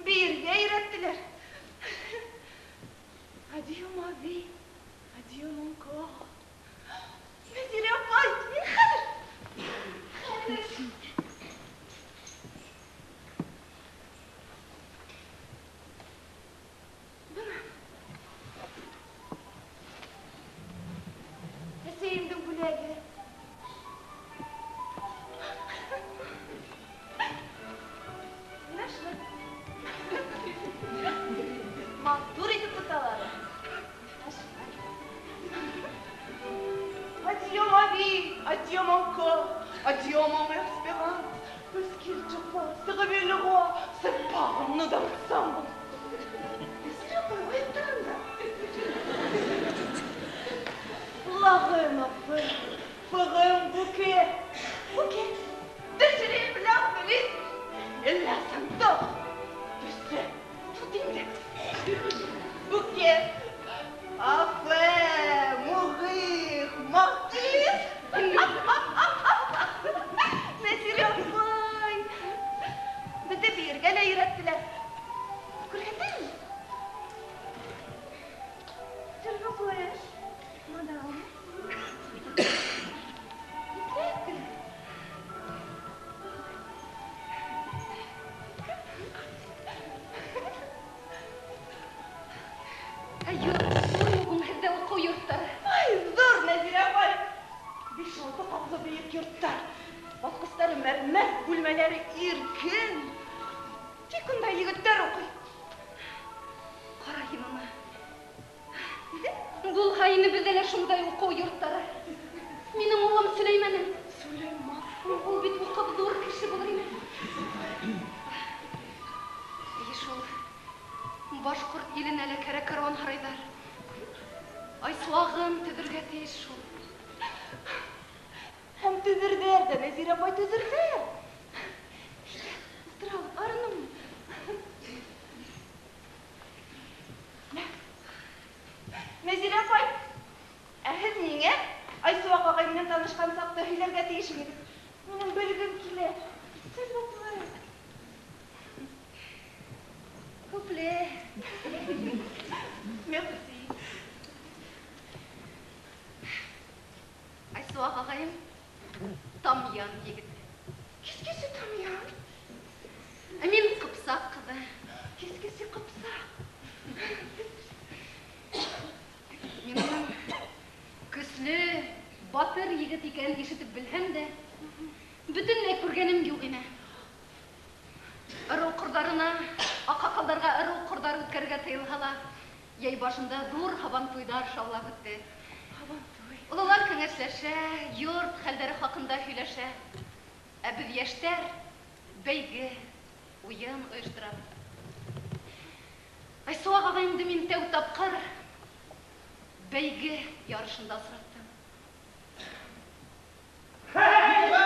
бейергә өйрәттеләр. Адьё, ма vie, адьё, mon corps. Нәзирә апай, мин хәҙер. Хәҙер. Бына. Әсәйемдең бүләге. Менә шулай. Матур итеп тоталар. Adieu ma vie, adieu mon corps, adieu mon espérance. Parce qu'il te passe, réveille le roi, sépare-nous d'ensemble. La reine a peur, ferait un bouquet, bouquet de fleurs de lys. Et la centaure, tu sais, tout dingue. Bouquet, enfin, mourir, mentir. Нәзирә апай, беҙҙе бейергә лә өйрәттеләр. Күрһәтәйемме? S'il vous plaît, madame. Ә ҙурмы һуң һеҙҙә уҡыу йорттары? Ай, ҙур, Нәзирә апай. 5-6 ҡатлы бейек йорттар. Баҫҡыстары мәрмәр, бүлмәләре иркен. Тик унда егеттәр уҡый. Ҡара һин уны. Булһа ине беҙҙә лә шундай уҡыу йорттары. Минең улым Сөләймәнем. Сөләймән. Ул бит уҡып ҙур кеше булыр ине. Эйе шул. Башҡорт иленә лә кәрәк каруан һарайҙар. Айсыуағын төҙөргә тейеш шул. Һәм төҙөрҙәр ҙә, Нәзирә апай, төҙөрҙәр. Ултырабыҙ, арыныңмы? Нәзирә апай, ә һеҙ миңә Айсыуаҡ ағай менән танышҡан саҡта һөйләргә тейешһегеҙ. Минең белгем килә. S'il vous plaît. Күпле. Merci. Айсыуаҡ ағайым Тамъян егете. Кискесе Тамъян? Ә мин Ҡыпсаҡ ҡыҙы. Кискесе Ҡыпсаҡ. Мин уның көслө, батыр егет икәнен ишетеп белһәм дә, бөтөнләй күргәнем юҡ ине. Ырыу ҡорҙарына, аҡһаҡалдарға ырыу ҡорҙары үткәрергә тыйылһа ла, йәй башында ҙур һабантуйҙар шаулап үтте. Һабантуй. Ололар кәңәшләшә, йорт хәлдәре хаҡында һөйләшә. Ә беҙ йәштәр бәйге, уйын ойошторабыҙ. Айсыуаҡ ағайымды мин тәү тапҡыр бәйге ярышында осраттым. Thank you.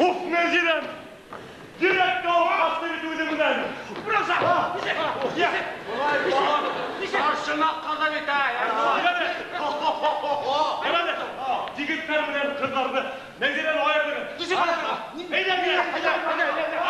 Уф, Нәзирәм! Йөрәккә алып касты бит үҙе менән. Роза! Старшина ҡыҙы бит, әй! Әмәле, егеттәр менән ҡыҙҙарҙы Нәзирәне айырҙығыҙ. Нисек айырырға? Әйҙә, әйҙә, әйҙә, әйҙә.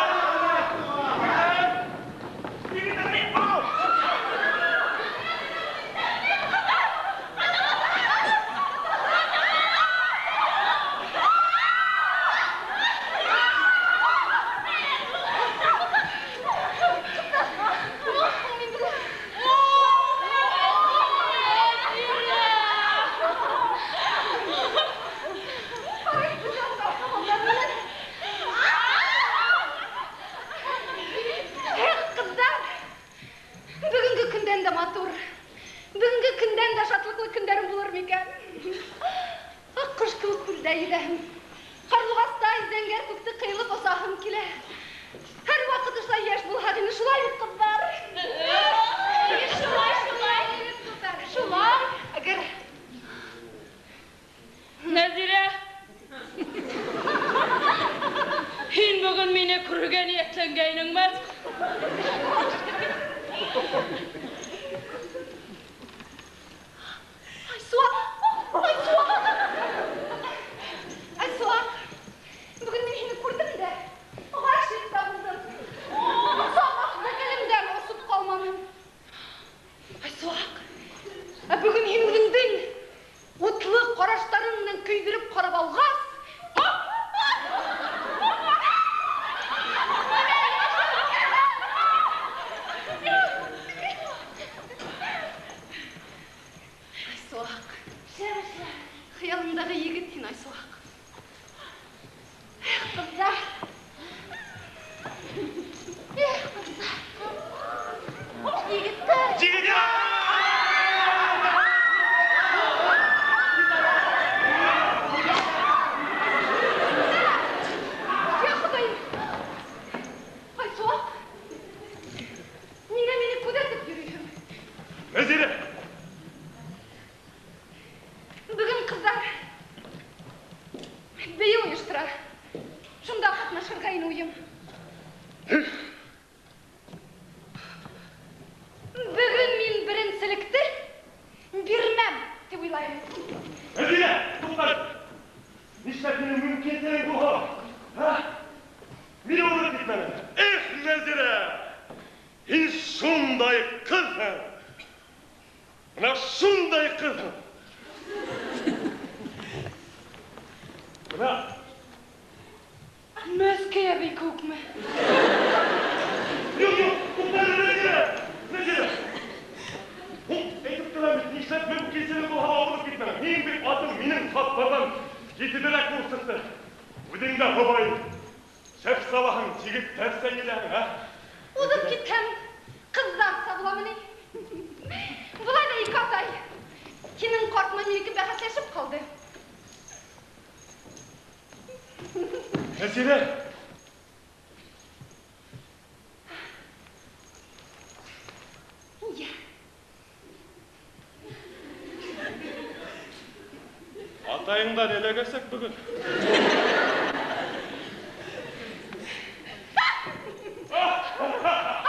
Атайыңдан эләгәсәк бөгөн.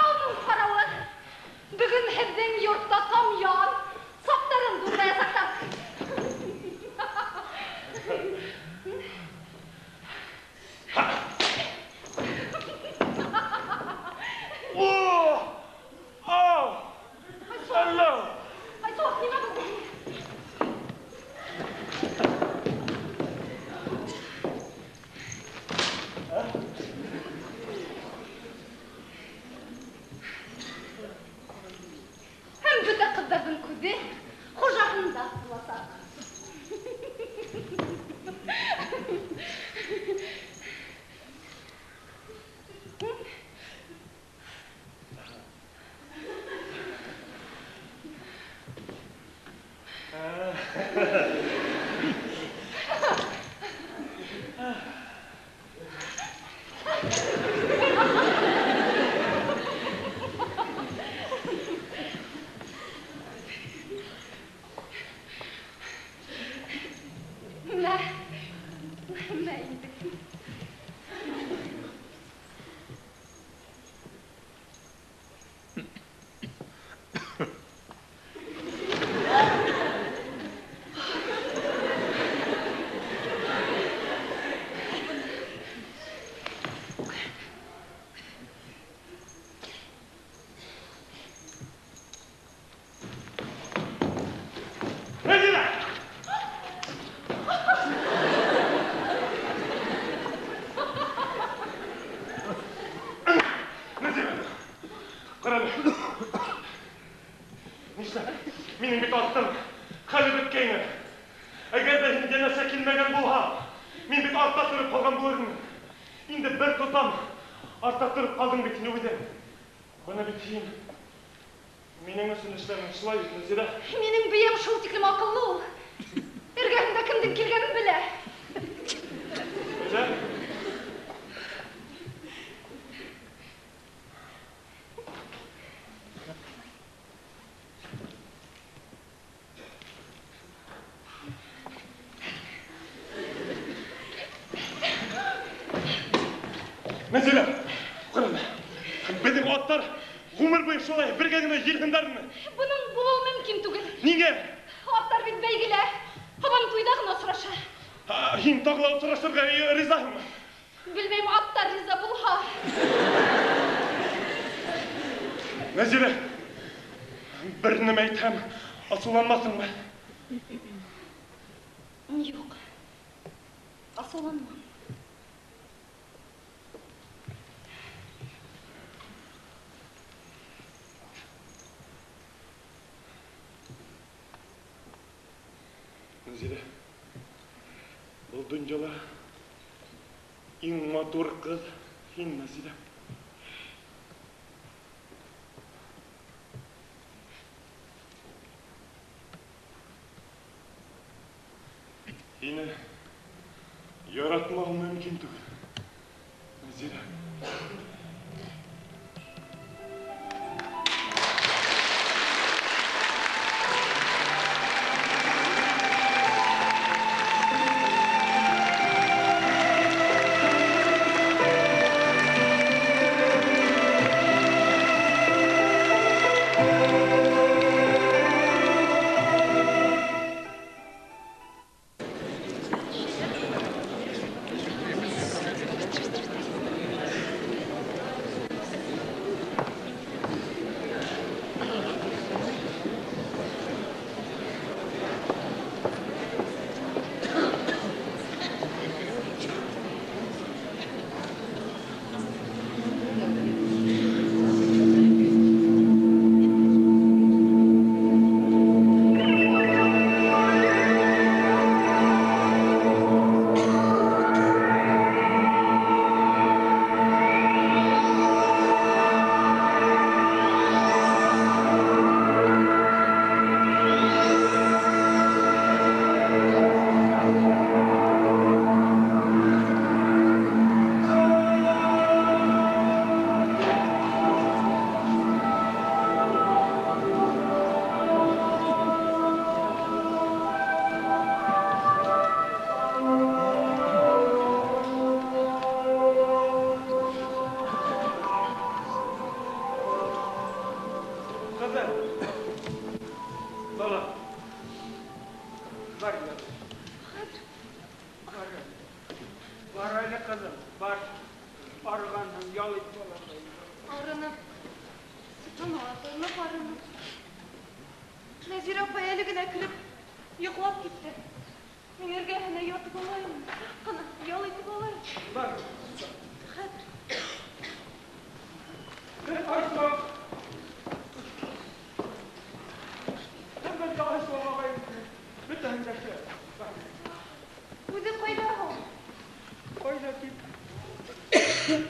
Ауның ҡарауы. Бөгөн һеҙҙең йортта тамъян, саптарын дурлаясаҡтар. аттың хәле бөткәйне. Әгәр ҙә һин йәнәшә килмәгән булһа, мин бит артта тороп ҡалған булыр инем. Инде бер тотам, артта тороп ҡалдың бит һин үҙең. Быны бит һин минең өсөн эшләнең, шулай бит, Нәзирә? Минең бейәм шул тиклем аҡыллы ул. Эргәһендә кемдең килгәнен белә. Белә? Нәзирә, ҡарама. Беҙҙең аттар ғүмер буйы шулай бергә генә йөрөһөндәрме? Бының булыуы мөмкин түгел. Ниңә? Аттар бит бәйгелә. Һабантуйҙа ғына осраша. Һин тағы ла осрашырға ризаһыңмы? Белмәйем, аттар риза булһа. Нәзирә, бер нәмә әйтһәм, асыуланмаҫһыңмы? Юҡ, асыуланмам. Нәзирә, был донъяла иң матур ҡыҙ һин, Нәзирә. Һине яратмау мөмкин түгел, Нәзирә.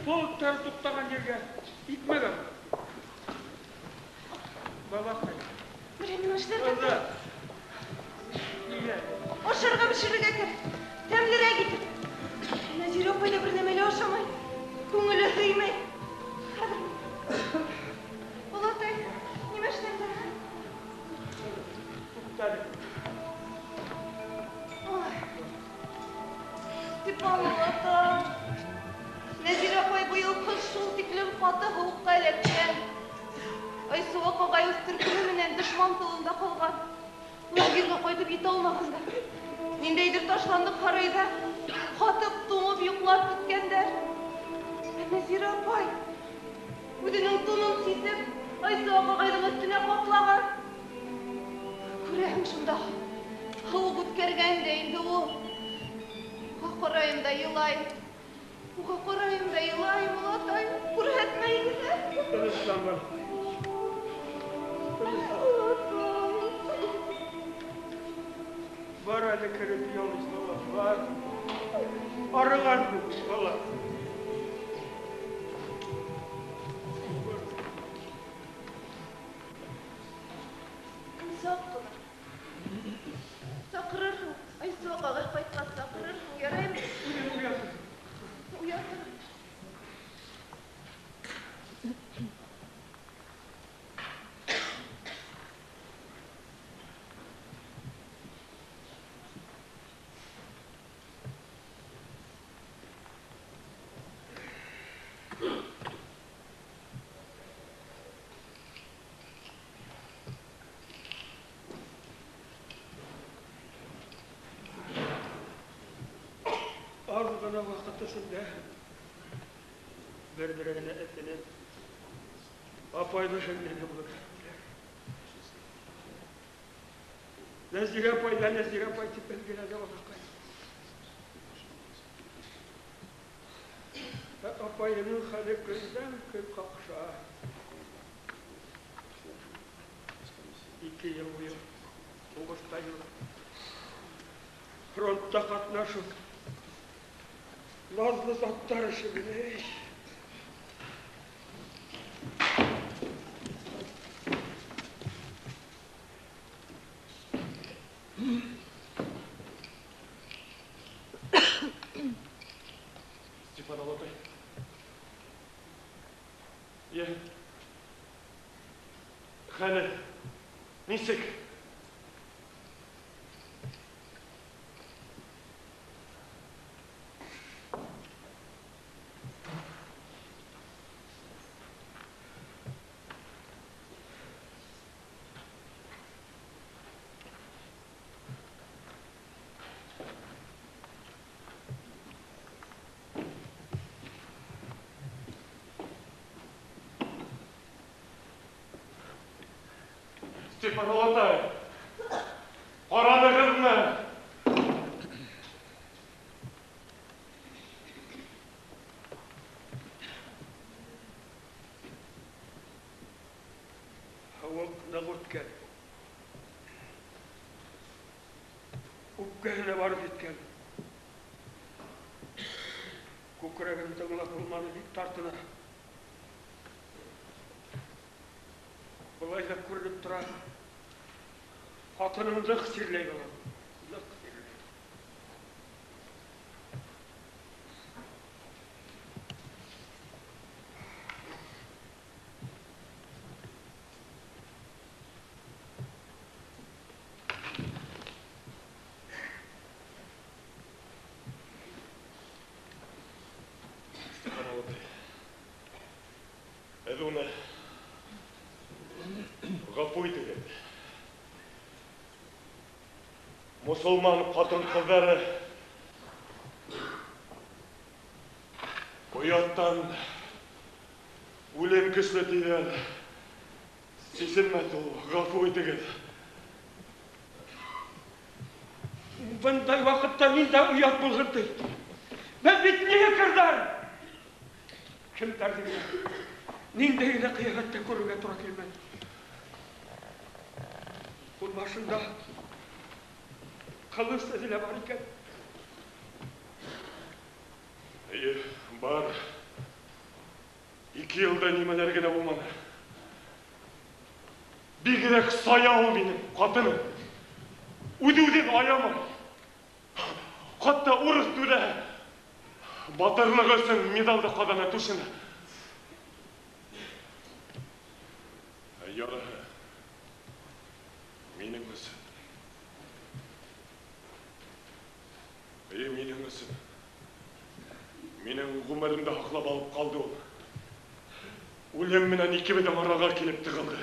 Полктар туҡтаған ергә икмәк ал. Балаҡай. Берәй нәмә эшләргә кәрәк. Ашарға бешерергә кәрәк. Тәмлерәк итеп. Нәзирә апай ҙа бер нәмә лә ашамай. Күңеле һөймәй. Хәҙер. Олатай, нимә эшләргә? Туҡтале. Степан олатай. Нәзирә апай быйыл ҡыш шул тиклем ҡаты һыуыҡҡа эләккән. Айсыуаҡ ағай үҙ төркөмө менән дошман тылында ҡалған. Лагерға ҡайтып етә алмағандар. Ниндәйҙер ташландыҡ һарайҙа ҡатып, туңып йоҡлап киткәндәр. Ә Нәзирә апай үҙенең тунын сисеп, Айсыуаҡ ағайҙың өҫтөнә ҡаплаған. Күрәһең шунда, һыуыҡ үткәргән дә инде ул. Уға ҡарайым да илайым. Уға ҡарайым да илайым, олатай, күрһәтмәй генә. Тыныслан, балам. Олатай. кереп ял итә. Арыған бала. Саҡ ҡына. Саҡырырһың, Айсыуаҡ ағай ҡайтҡас саҡырырһың, яраймы? Үҙем уятыр. Уятыр. Аҙ ғына ваҡыт эсендә бер-береһенә этенеп, апайлы һеңлене булып киттеләр. Нәзирә апай ҙа Нәзирә апай тип белгеләне балаҡай. Ә апайының хәле көндән көн ҡаҡша. 2 йыл буйы һуғышта йөрөп, фронтта ҡатнашып, наҙлы заттар эше генә. Степан олатай. Йә. Хәле нисек? Степан олатай, ҡаранығыҙмы? Һыуыҡ ныҡ үткән. Үпкәһенә барып еткән. Күкрәген тыңлап булманы, бик тартына. Былай ҙа күренеп тора. Ҡатының ныҡ сирләй, балам. Ныҡ сирләй. Степан олатай, һеҙ уны ғәфү итегеҙ. Мосолман ҡатын-ҡыҙҙары ояттан үлем көслө тиҙәр. Сисенмәҫ ул, ғәфү итегеҙ. Бындай ваҡытта мин дә оят булған ти. Беҙ бит негрҙар. Кемдәрҙе генә, ниндәй генә ҡиәфәттә күрергә тура килмәне. Ул башында ҡылыс эҙе лә бар икән. Эйе, бар. 2 йылда нимәләр генә булманы. Бигерәк сая ул минең ҡатыным. Үҙ-үҙен аямай. Хатта урыҫ түрә батырлығы өсөн медалды ҡаҙана түшенә. Ә яраһы минең өсөн. Эйе, минең өсөн. Минең ғүмеремде һаҡлап алып ҡалды ул. Үлем менән икебеҙҙең араға килеп тығылды.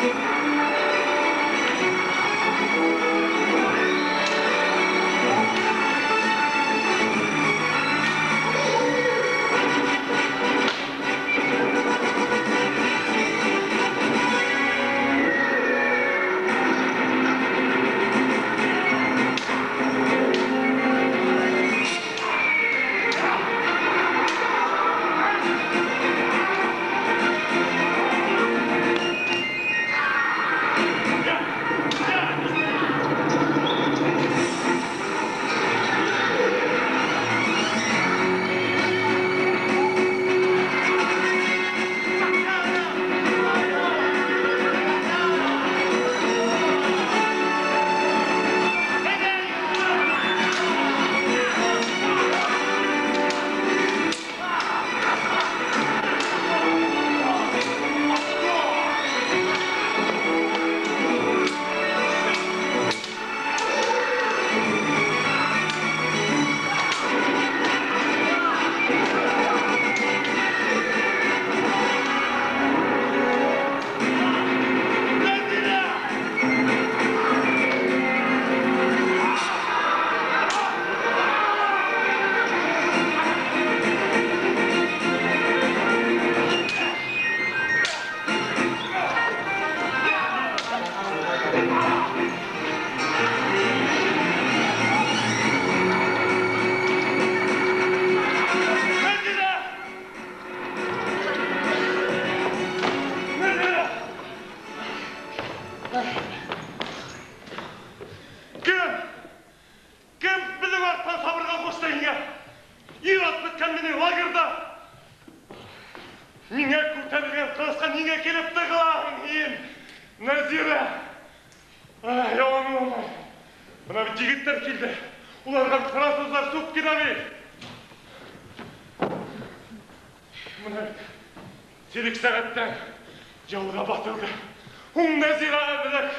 Thank you. Миңә күтәрелгән ҡылысҡа ниңә килеп тығылаһың һин, Нәзирә? Ай, аңламай. Бына бит егеттәр килде. Уларға француздар сүп кенә бит. Бына бит сирек сәғәттән ялға батылды. Һуң Нәзирә әҙерәк.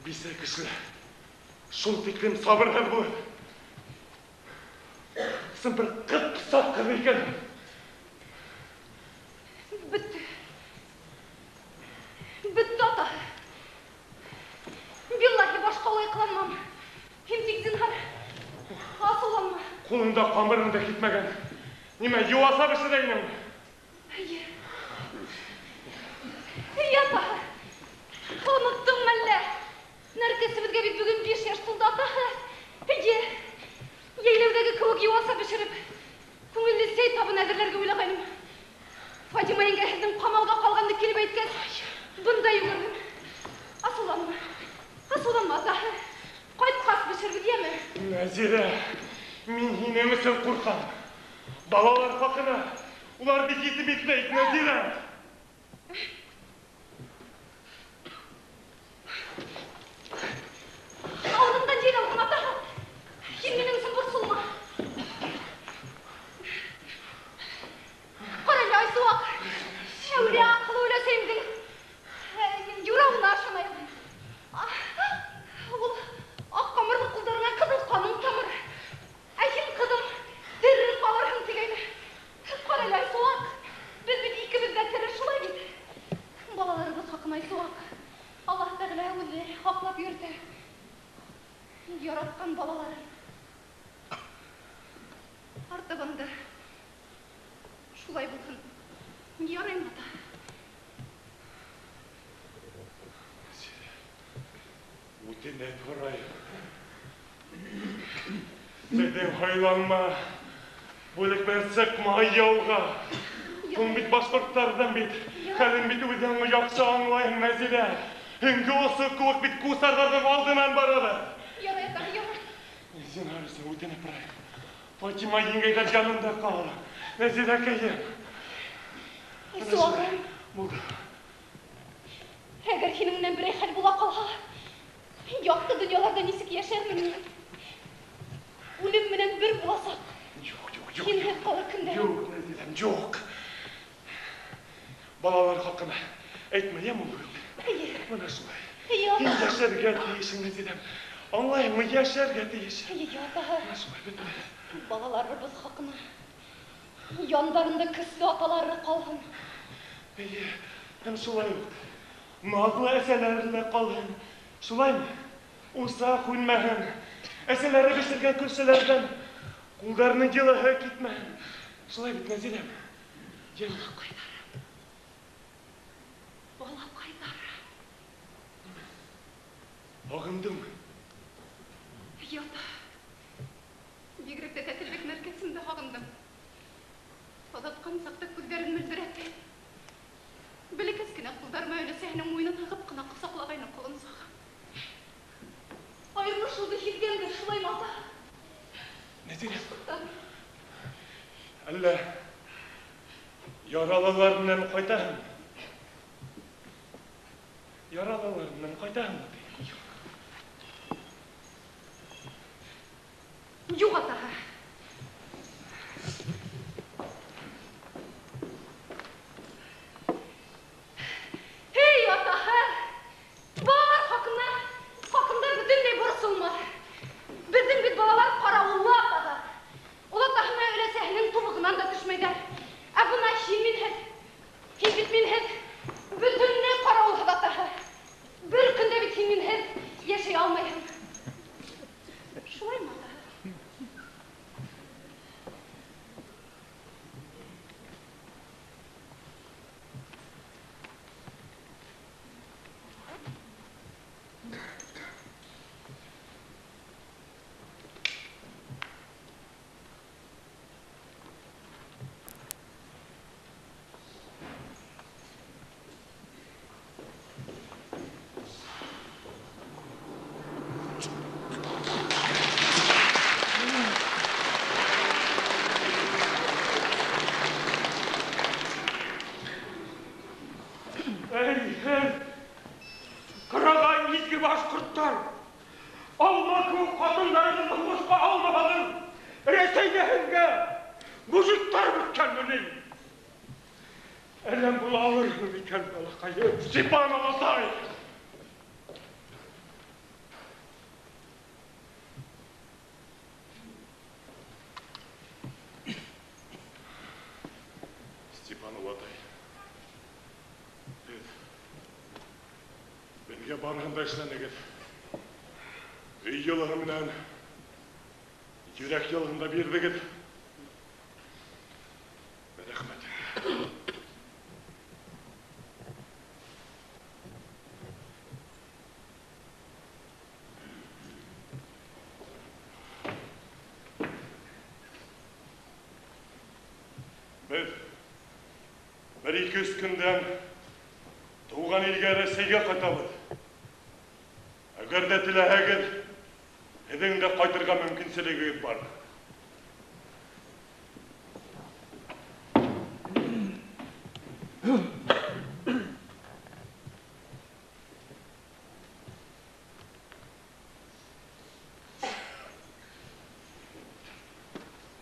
Бисә кешеләр шул тиклем сабырһыҙ булыр. Сын бер ҡып-ҡыҫаҡ ҡыҙ икән. Бөттө. Бөттө, ата. Биллаһи, башҡа улай ҡыланмам. Һин тик зинһар асыуланма. Ҡулыңда ҡамырың да китмәгән. Нимә, йыуаса бешерә инеңме? Эйе. Эйе, ата. Оноттоңмо әллә? Нәркәсебеҙгә бит бөгөн 5 йәш тулды, атаһы. Эйе. Йәйләүҙәге кеүек йыуаса бешереп, күңелле сәй табын әҙерләргә уйлағайным. Фатима еңгә һеҙҙең ҡамалға ҡалғанды килеп әйткәс, бында йүгерҙем. Асыуланма. Асыуланма, атаһы. Ҡайтҡас бешербеҙ, йәме? Нәзирә, мин һинең өсөн ҡурҡам. Балалар хаҡына. Улар бит етем итмәйек, Нәзирә. Алдымдан ел алған, атаһы. Һин минең өсөн борсолма. Ҡара әле, Айсыуаҡ. Шәүрә аҡылы өләсәйемдең юрауына ышанайым. Ул аҡ ҡамырлы ҡулдарыңа ҡыҙыл ҡаның тамыр. Ә һин, ҡыҙым, тере ҡалырһың тигәйне. Ҡара әле, Айсыуаҡ. Беҙ бит икебеҙ ҙә тере, шулай бит. Балаларыбыҙ хаҡына, Айсыуаҡ. Аллаһ Тәғәлә үҙе һаҡлап йөрөтә. Яратҡан балаларын. Артабан да шулай булһын. Яраймы, ата? Үтенеп һорайым. Беҙҙең һайланма. Бүлек менән сыҡма яуға. Һуң бит башҡорттарҙан бит. Хәлен бит үҙең яҡшы аңлайһың, Нәзирә. Һөңгө осо кеүек бит кусарҙарҙың алдынан барабыҙ. Ярай, ата, ярай. Зинһар өсөн үтенеп һорайым. Фатима еңгәйҙәр янында ҡал. Нәзирәкәйем. Айсыуағым. Булды. Әгәр һинең менән берәй хәл була ҡалһа, яҡты донъяларҙа нисек йәшәрмен мин? Үлем менән бер буласаҡ. Юҡ, юҡ, юҡ. Һинһеҙ ҡалыр көндәрем. Юҡ, Нәзирәм, юҡ. Балалар хаҡына әйтмә, йәме ул? Эйе. Бына шулай. Эйе, ата. Һин йәшәргә тейешһең, Нәзирәм. Аңлайһыңмы, йәшәргә тейеш. Эйе, атаһы. Бына шулай, бөтмә. Балаларыбыҙ хаҡына. Яндарында көслө аталары ҡалһын. Эйе, һәм шулай уҡ. Наҙлы әсәләре лә ҡалһын. Шулаймы? Усаҡ һүнмәһен. Әсәләре бешергән көлсәләрҙән ҡулдарының йылыһы китмәһен. Шулай бит, Нәзирәм? Йәм. Балаҡайҙарым. Балаҡайҙарым. Һағындыңмы? Эйе, ата. Бигерәк тә Тәтелбәк мәркәзендә һағындым. Оҙатҡан саҡта күҙҙәрен мөлдөрәтте. Бәләкәс кенә ҡулдарыма өләсәһенең муйынын һығып ҡына ҡосаҡлағайны ҡолонсаҡ. Айырылышыуҙы һиҙгәндер, шулаймы, ата? Нәзирә. Ата. Әллә яралылар менән ҡайтаһың? Яралылар менән ҡайтаһыңмы, ти? Юҡ, атаһы. Эй, атаһы! Балалар хаҡына, хаҡында бөтөнләй борсолма. Беҙҙең бит балалар ҡарауыллы, атаһы. Олатаһына өләсәһенең тубығынан да төшмәйҙәр. Ә бына һин минһеҙ. Һин бит минһеҙ. Бөтөнләй ҡарауылһыҙ, атаһы. Бер көндә бит һин минһеҙ йәшәй алмайһың. Шулаймы, атаһы? Рәсәйҙә һеҙгә мужиктар бөткәнме ни? Әләм була алырһың микән, балаҡайым? Степан олатай! Степан олатай, һеҙ беҙгә барыһын да эшләнегеҙ. Өй йылыһы менән йөрәк йылыһын да бирҙегеҙ. Рәхмәт. Беҙ бер-ике өс көндән тыуған илгә Рәсәйгә ҡайтабыҙ. Әгәр ҙә теләһәгеҙ, һеҙҙең дә ҡайтырға мөмкинселегегеҙ бар.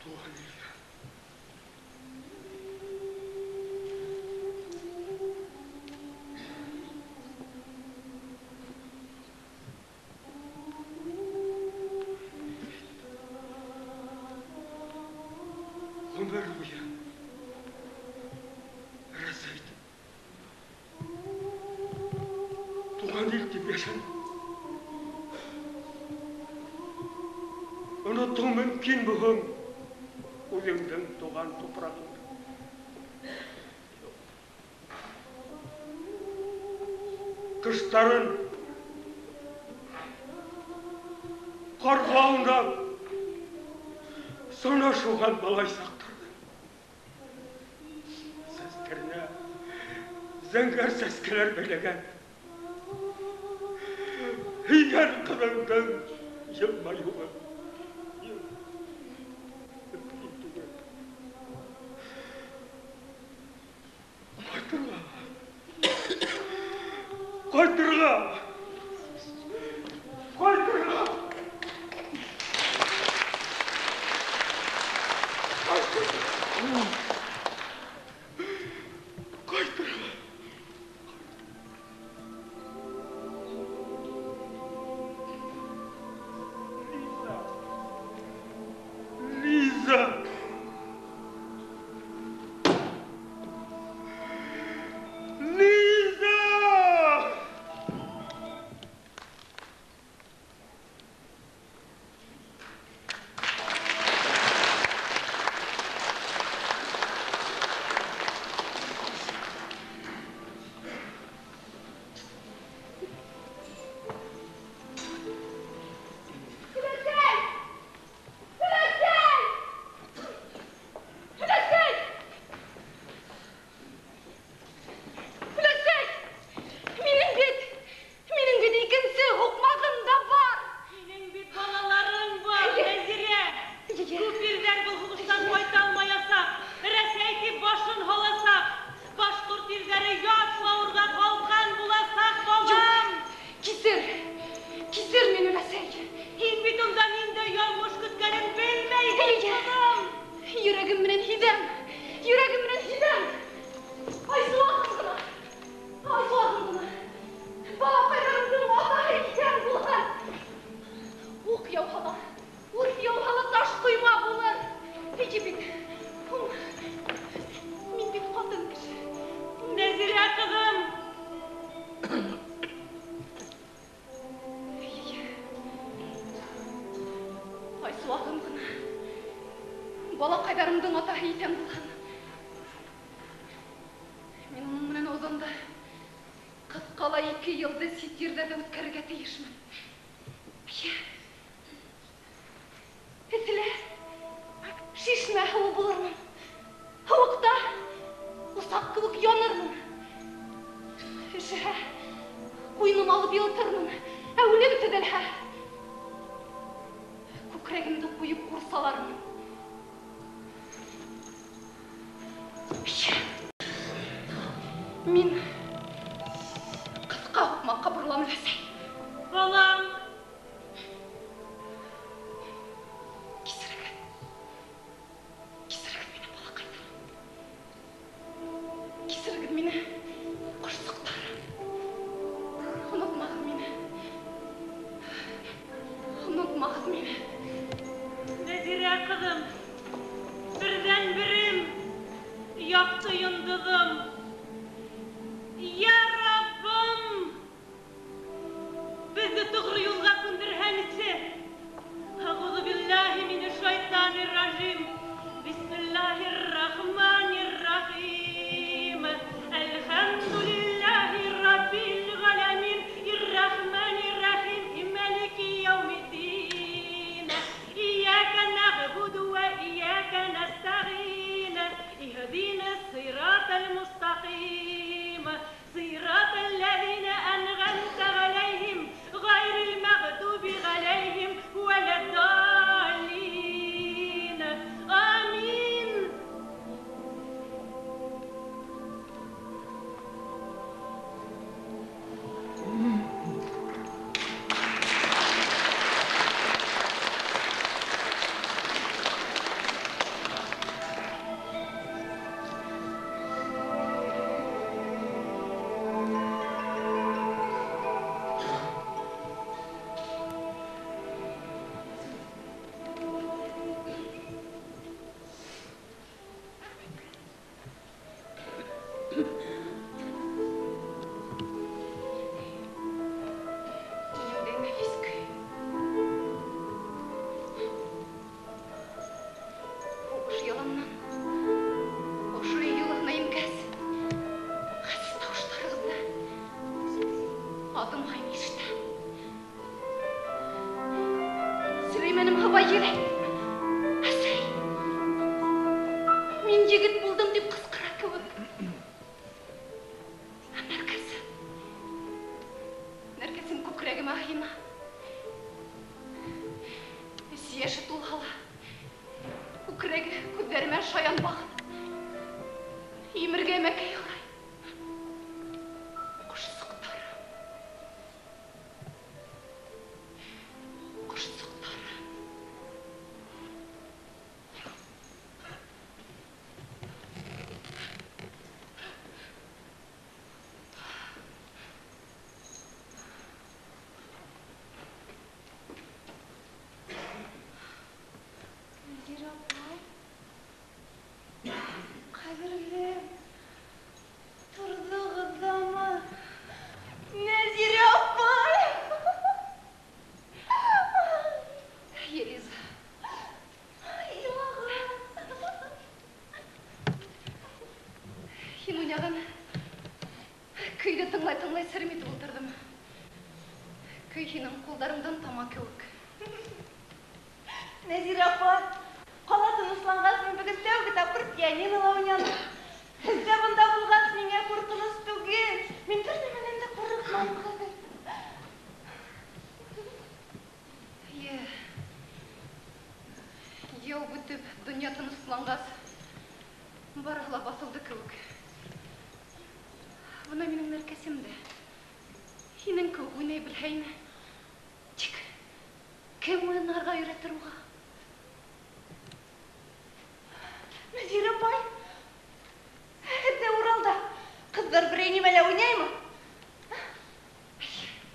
Тыуған илгә. Ғүмер буйы Рәсәйҙә тыуған ил тип йәшәнем. Онотоу мөмкин бөгөн үҙеңдең тыуған тупрағыңды. Ҡыштарын ҡарға аунап, сана шыуған малай саҡтарҙы. Сәстәренә зәңгәр сәскәләр бәйләгән һөйгән ҡыҙыңдың йылмайыуы мөмкин түгел. Ҡайтырға, ҡайтырға, ҡайтырға. Ҡайтырға. Лиза! Лиза! Лиза! Өләсәй! Өләсәй! Өләсәй! Өләсәй! Минең бит икенсе һуҡмағым да бар. Һинең бит балаларың бар, Эйе. Нәзирә. Эйе. Күп ирҙәр был һуғыштан ҡайта алмаясаҡ. Рәсәй тип башын һаласаҡ. Башҡорт ирҙәре ят бауырға ҡалҡан буласаҡ, балам. Кисер, кисер мине, өләсәй. Һин бит унда ниндәй яҙмыш көткәнен белмәйһең, Эйе. ҡыҙым. Йөрәгем менән һиҙәм, йөрәгем менән һиҙәм. Айсыуағым ғына, айсыуағым ғына. Балаҡайҙарымдың атаһы иҫән булһын. Уҡ яуһа ла, ут яуһа ла таш ҡойма булыр. Эйе бит, һуң, мин бит ҡатын кеше. Нәзирә ҡыҙым. Эйе. Айсыуағым ғына. Балаҡайҙарымдың атаһы иҫән булһын. Мин уның менән оҙон да, ҡыҫҡа ла 2 йылды сит ерҙә ҙә үткәрергә тейешмен. Эйе. Эҫелә шишмә һыуы булырмын. Һыуыҡта усаҡ кеүек янырмын. Өшөһә ҡуйыным алып йылытырмын. Ә үлем төҙәлһә, күкрәгемде ҡуйып ҡурсалармын. Эйе. Мин ҡыҫҡа һуҡмаҡҡа боролам, өләсәй. Балам. Кисерегеҙ. ҡыҙым, берҙән-берем, яҡты йондоҙом. Йә Раббым, беҙҙе тоғро юлға күндерһәңсе. Әғүҙу биллаһи минәш-шайтанир-ражим. Бисмиллаһир-рахманир-рахим. Әлхәмдүлиллаһи раббил ғәләмин. Ир-рахманир-рахим. Малики яумиддин. Иyyaka na'budu wa iyyaka nasta'in. Ihdinas siratal mustaqim. Siratal ladzina an'amta 'alaihim ghayril maghdubi 'alaihim waladdallin. Амин. Ниндәй нәфис көй. Һуғыш яланынан ошо өй юлығына ингәс, ғәзиз тауыштарығыҙҙы аҙым һайын ишетәм. Сөләймәнем һыбай еләй. Әсәй, мин егет булдым тип ҡысҡыра кеүек. Ә Нәркәсем, Нәркәсем күкрәгемә һыйына. Өс йәше тулһа ла, күкрәге күҙҙәремә шаян бағып, имергә мәкәй һорай. Ҡошсоҡтарым, ҡошсоҡтарым. Нәзирә апай, ҡәҙерлем, торҙоғоҙҙамы? Нәзирә апай! Елиза, Илағым. һин уйнаған көйҙө тыңлай-тыңлай серем итеп ултырҙым. Көй һинең ҡулдарыңдан тама кеүек. Нәзирә апай, ҡала тынысланғас, мин бөгөн тәүге тапҡыр пианинола уйнаным. Һеҙ ҙә бында булғас, миңә ҡурҡыныс түгел. Мин бер нәмәнән дә ҡурҡмайым хәҙер. Йә, яу бөтөп, донъя тынысланғас, барыһы ла баҫылды кеүек. Бына минең Нәркәсем дә һинең кеүек уйнай белһә ине. Тик кем уйнарға өйрәтер уға? Нәзирә апай, һеҙҙә Уралда ҡыҙҙар берәй нимәлә уйнаймы?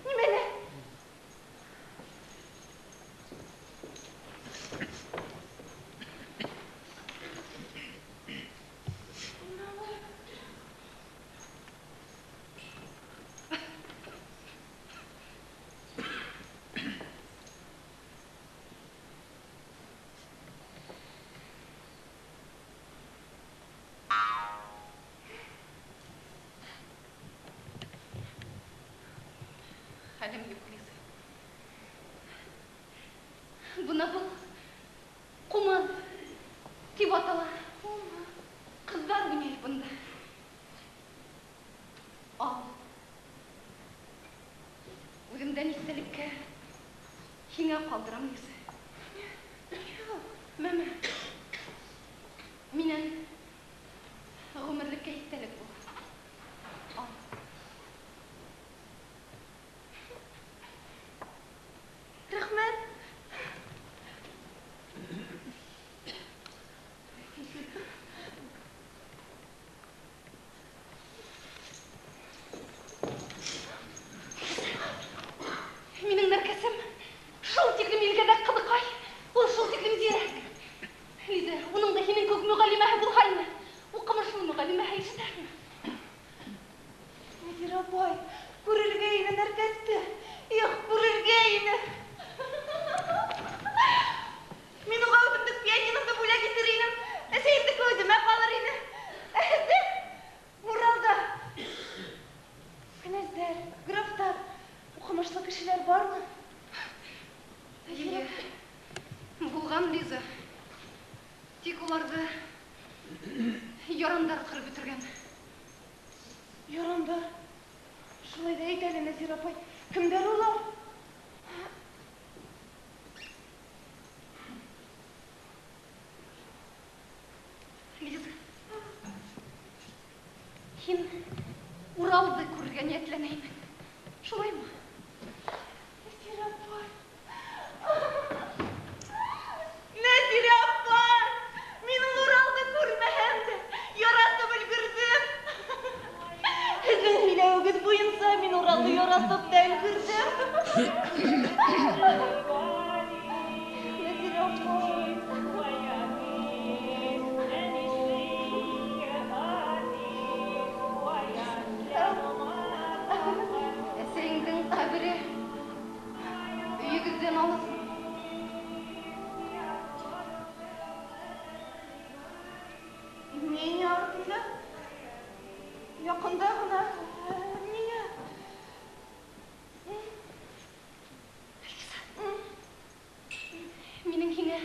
Нимәлә? Хәлем юҡ, Лиза. Бына был ҡумыҙ тип атала. Ҡыҙҙар уйнай бында. Ал. Үҙемдән иҫтәлеккә һиңә ҡалдырам, Лиза. Мәмә, минән ғүмерлеккә иҫтәлек була. Ал. Рәхмәт. Минең Нәркәсем шул тиклем илгәҙәк Тик уларҙы ярандар ҡырып бөтөргән. Ярандар? Шулай ҙа әйт әле, Нәзирә апай, кемдәр улар? Лиза, һин Уралды күрергә ниәтләнә инең. Шулаймы? Нәзирә апай! Нәзирә апай! Мин ул Уралды күрмәһәм дә, яратып өлгөрҙөм. Һеҙҙең һөйләүегеҙ буйынса мин Уралды яратып та өлгөрҙөм. Нәзирә апай! Әсәйеңдең ҡәбере өйөгөҙҙән алыҫмы? Ниңә артында? Яҡында ғына. Ниңә? Лиза, минең һиңә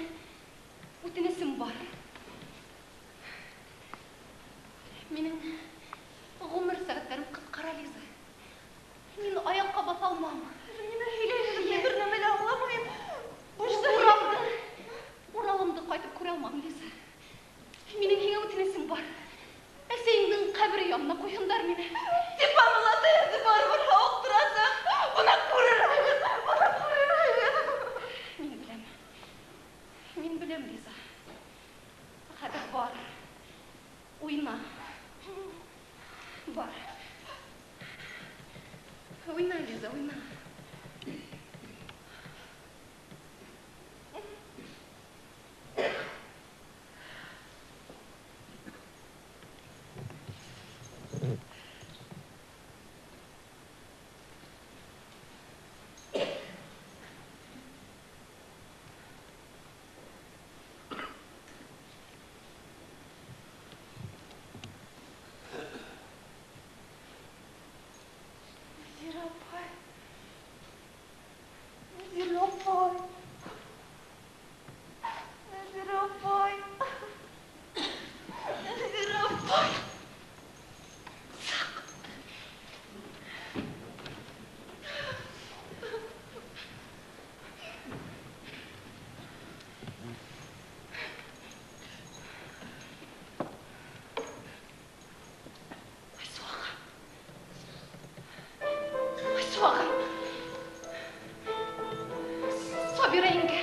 үтенесем бар. Минең ғүмер сәғәттәрем ҡыҫҡара, Лиза. Мин аяҡҡа баҫа алмам. Нимә һөйләйһегеҙ? Мин бер нәмә лә аңламайым. Уралымды ҡайтып күрә алмам, Лиза. Минең һиңә үтенесем бар. Әсәйеңдең ҡәбере янына ҡуйһындар мине. Степан олатайҙы барыбер һауыҡтырасаҡ. Бына күрерһегеҙ, бына күрерһегеҙ. Мин беләм. Мин беләм, Лиза. Хәҙер бар. Уйна. Бар. Уйна, Лиза, уйна. Нәзирә апай. Нәзирә апай. Нәзирә апай. Нәзирә апай. Айсуағым. Айсуағым. Сабира еңгә.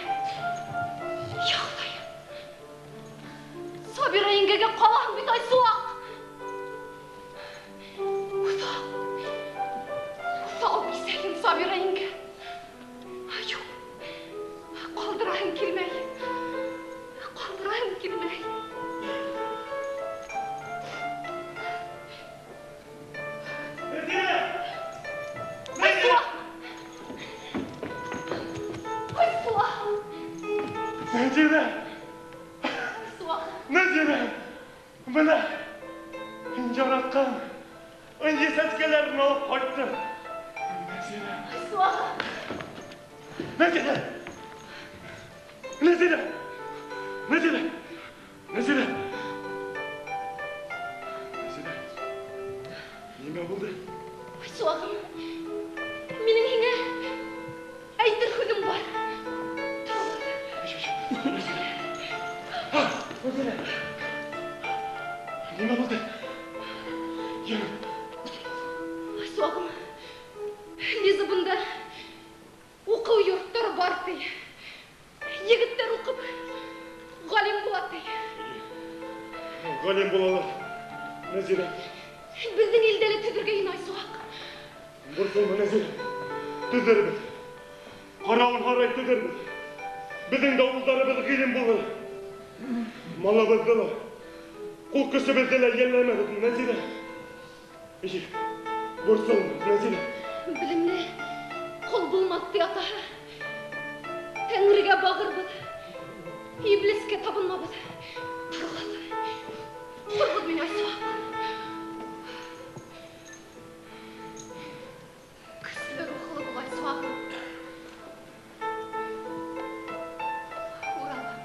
Я Хоҙайым. Сабира еңгәгә ҡалаһың бит, Айсуаҡ. Уҫал. Уҫал бисә һин, Сабира еңгә. Юҡ. Ҡалдыраһым килмәй. Ҡалдыраһым килмәй. Нәзирә! Айсуаҡ! Айсуаҡ! Нәзирә! Айсуаҡ! Нәзирә! Бына һин яратҡан ынйы сәскәләрен алып ҡайттым. Нәзирә! Айсуаҡ! Нәзирә! Нәзирә! Нәзирә! Нәзирә! Нәзирә! Нимә булды? Айсуағым, минең һиңә әйтер һүҙем бар. Тор. Нәзирә! Нимә булды? Йә. Айсуағым, Лиза бында уҡыу йорттары бар ти. Егеттәр уҡып, ғалим була ти. Ғалим булалар. Нәзирә. Беҙҙең илдә лә төҙөргә ине, Айсуаҡ. Борсолма, Нәзирә. Төҙөрбөҙ. Ҡарауын һарай төҙөрбөҙ. Беҙҙең дә улдарыбыҙ ғилем булыр. Малыбыҙҙы ла, ҡул көсөбөҙҙө лә йәлләмәбеҙ, Нәзирә. Эйе, борсолма, Нәзирә. Белемле ҡол булмаҫ ти атаһы. Тәңрегә бағырбыҙ, иблискә табынмабыҙ. Торғоҙ. Торғоҙ мине, Айсуаҡ. Көслө рухлы бул, Айсуағым. Уралым.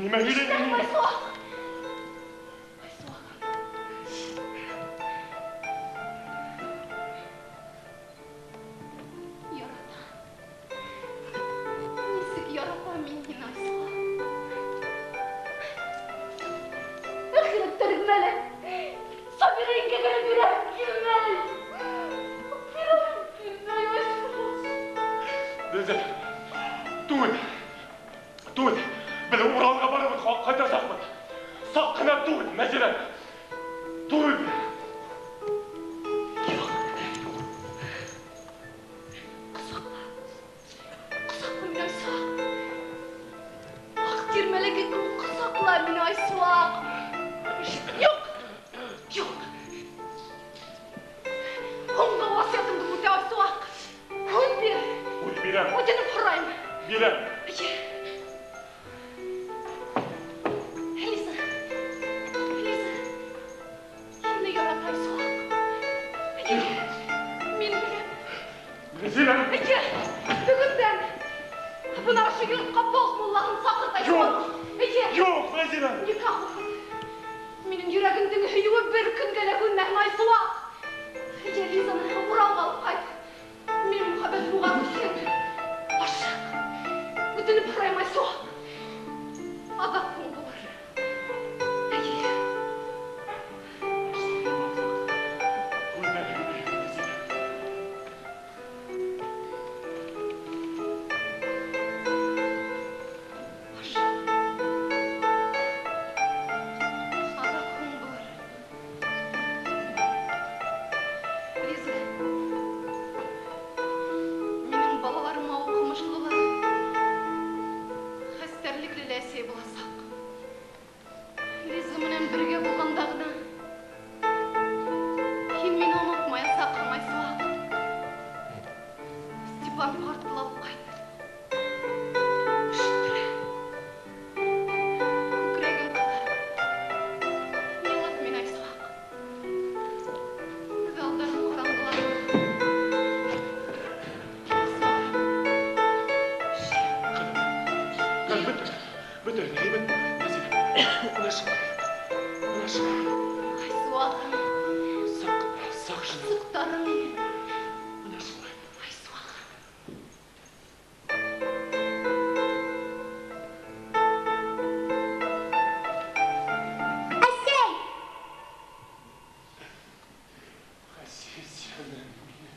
Нимә һөйләйһең? Айсуаҡ! Айсуаҡ! Ярата. Нисек ярата мин һине, Айсуаҡ? Әхирәттәрем әле. Сабира еңгәгә бирәм килмәй. Бирәм килмәй, Айсуаҡ. Нәзилә, түгел. Түгел. Беҙ Уралға барып ҡайтасаҡбыҙ. Саҡ ҡына түгел, Нәзилә. Түгел. Юҡ. Ҡосаҡла. Ҡосаҡла мине, Айсуаҡ. Аҡ тирмәләге кеүек ҡосаҡла мине, Айсуаҡ. Юҡ. Юҡ. Һуңғы васыятымды үтә, Айсуаҡ. Һүҙ бир. Һүҙ бирәм. Үтенеп һорайым. Бирәм. Эйе. Лиза. Лиза. Һине ярата, Айсуаҡ. Эйе. Мин беләм. Нәзилә. Эйе. Бөгөндән бына ошо йортҡа полк муллаһын саҡырт, Айсуаҡ. Эйе. Юҡ, Нәзилә. Никах уҡыт. Минең йөрәгемдең һөйөүе бер көнгә лә һүнмәһен, Айсуаҡ. Эйе, Лизаны Уралға алып ҡайт. Минең мөхәббәтем уға күсһен. Ашыҡ. Үтенеп һорайым, Айсуаҡ. Аҙаҡ һуң булыр. Эйе. Күҙҙәреңде бир, Нәзилә. Ашыҡ. Аҙаҡ һуң булыр. Лиза, минең балаларыма уҡымышлы ла, хәстәрлекле лә әсәй буласаҡ. Лиза менән бергә булғанда ғына һин мине онотмаясаҡһың, Айсуаҡ. Степан ҡартты ла алып ҡайт. Өшөттөрә. Күкрәгем ҡыҙа. Илат мине, Айсуаҡ. Күҙ алдарым ҡараңғыланды. Айсуаҡ. Ҡыҙ, бөтөр. Бөтөр, һәйбәт. Нәзилә. Бына шулай. Бына шулай. Айсуағым. Саҡ, саҡ шуны. Суҡтарым минең. Бына шулай. Айсуағым. Әсәй! Ғәзиз йәнем минең.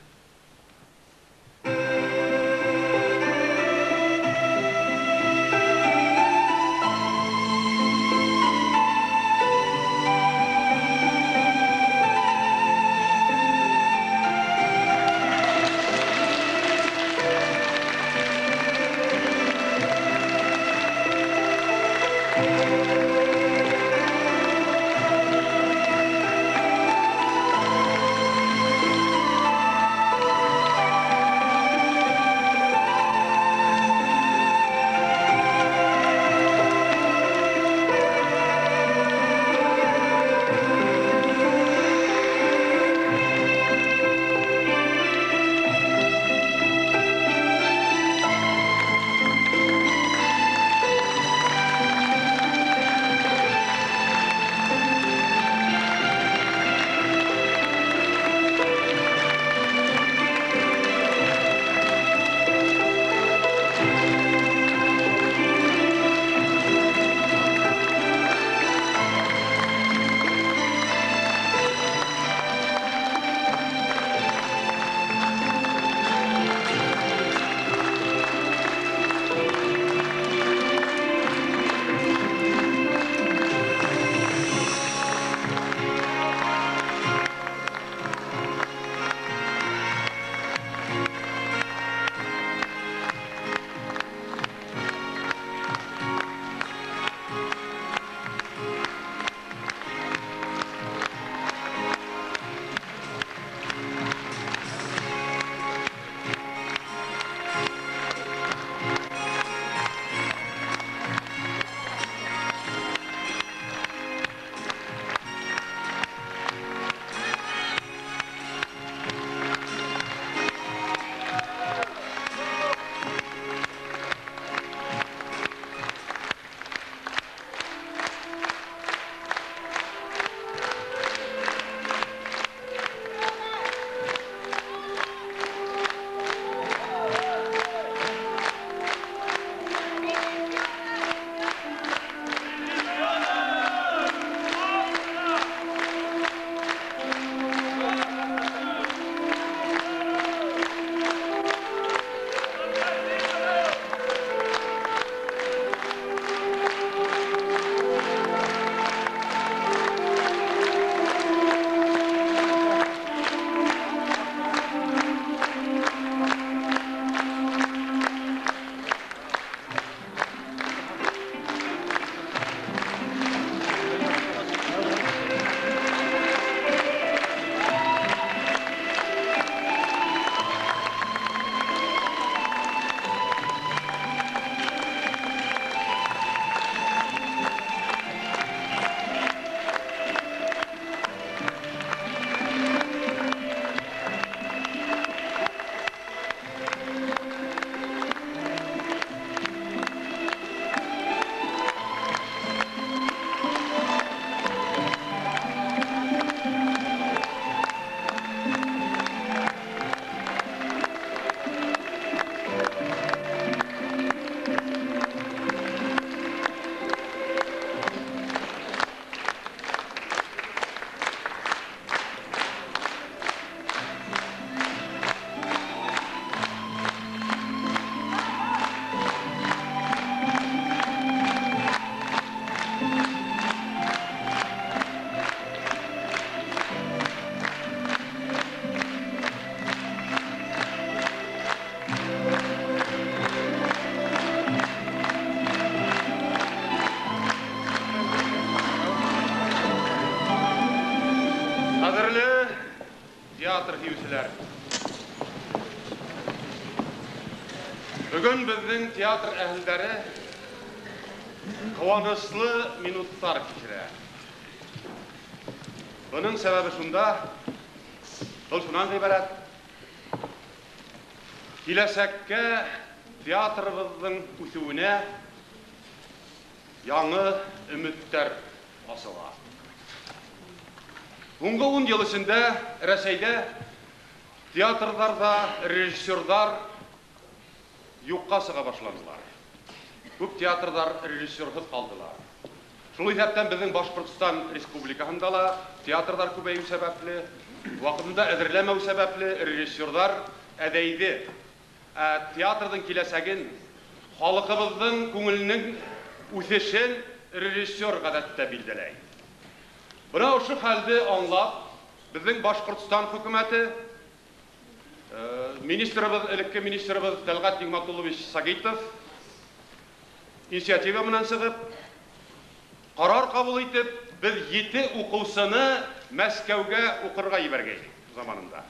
театр һөйөүселәр. Бөгөн беҙҙең театр әһелдәре ҡыуаныслы минуттар кисерә. Бының сәбәбе шунда, был шунан ғибәрәт. Киләсәккә театрыбыҙҙың үҫеүенә яңы өмөттәр асыла. Һуңғы 10 йыл эсендә Рәсәйҙә театрҙарҙа режиссерҙар юҡҡа сыға башланылар. Күп театрҙар режиссерһыҙ ҡалдылар. Шул иҫәптән беҙҙең Башҡортостан Республикаһында ла театрҙар күбәйеү сәбәпле, ваҡытында әҙерләмәү сәбәпле режиссерҙар әҙәйҙе. Ә театрҙың киләсәген, халҡыбыҙҙың күңеленең үҫешен режиссер ғәҙәттә билдәләй. Бына ошо хәлде аңлап, беҙҙең Башҡортостан хөкүмәте, министрыбыҙ, элекке министрыбыҙ Тәлғәт Ниғмәтуллович Сагитов инициатива менән сығып, ҡарар ҡабул итеп, беҙ 7 уҡыусыны Мәскәүгә уҡырға ебәргәйнек заманында.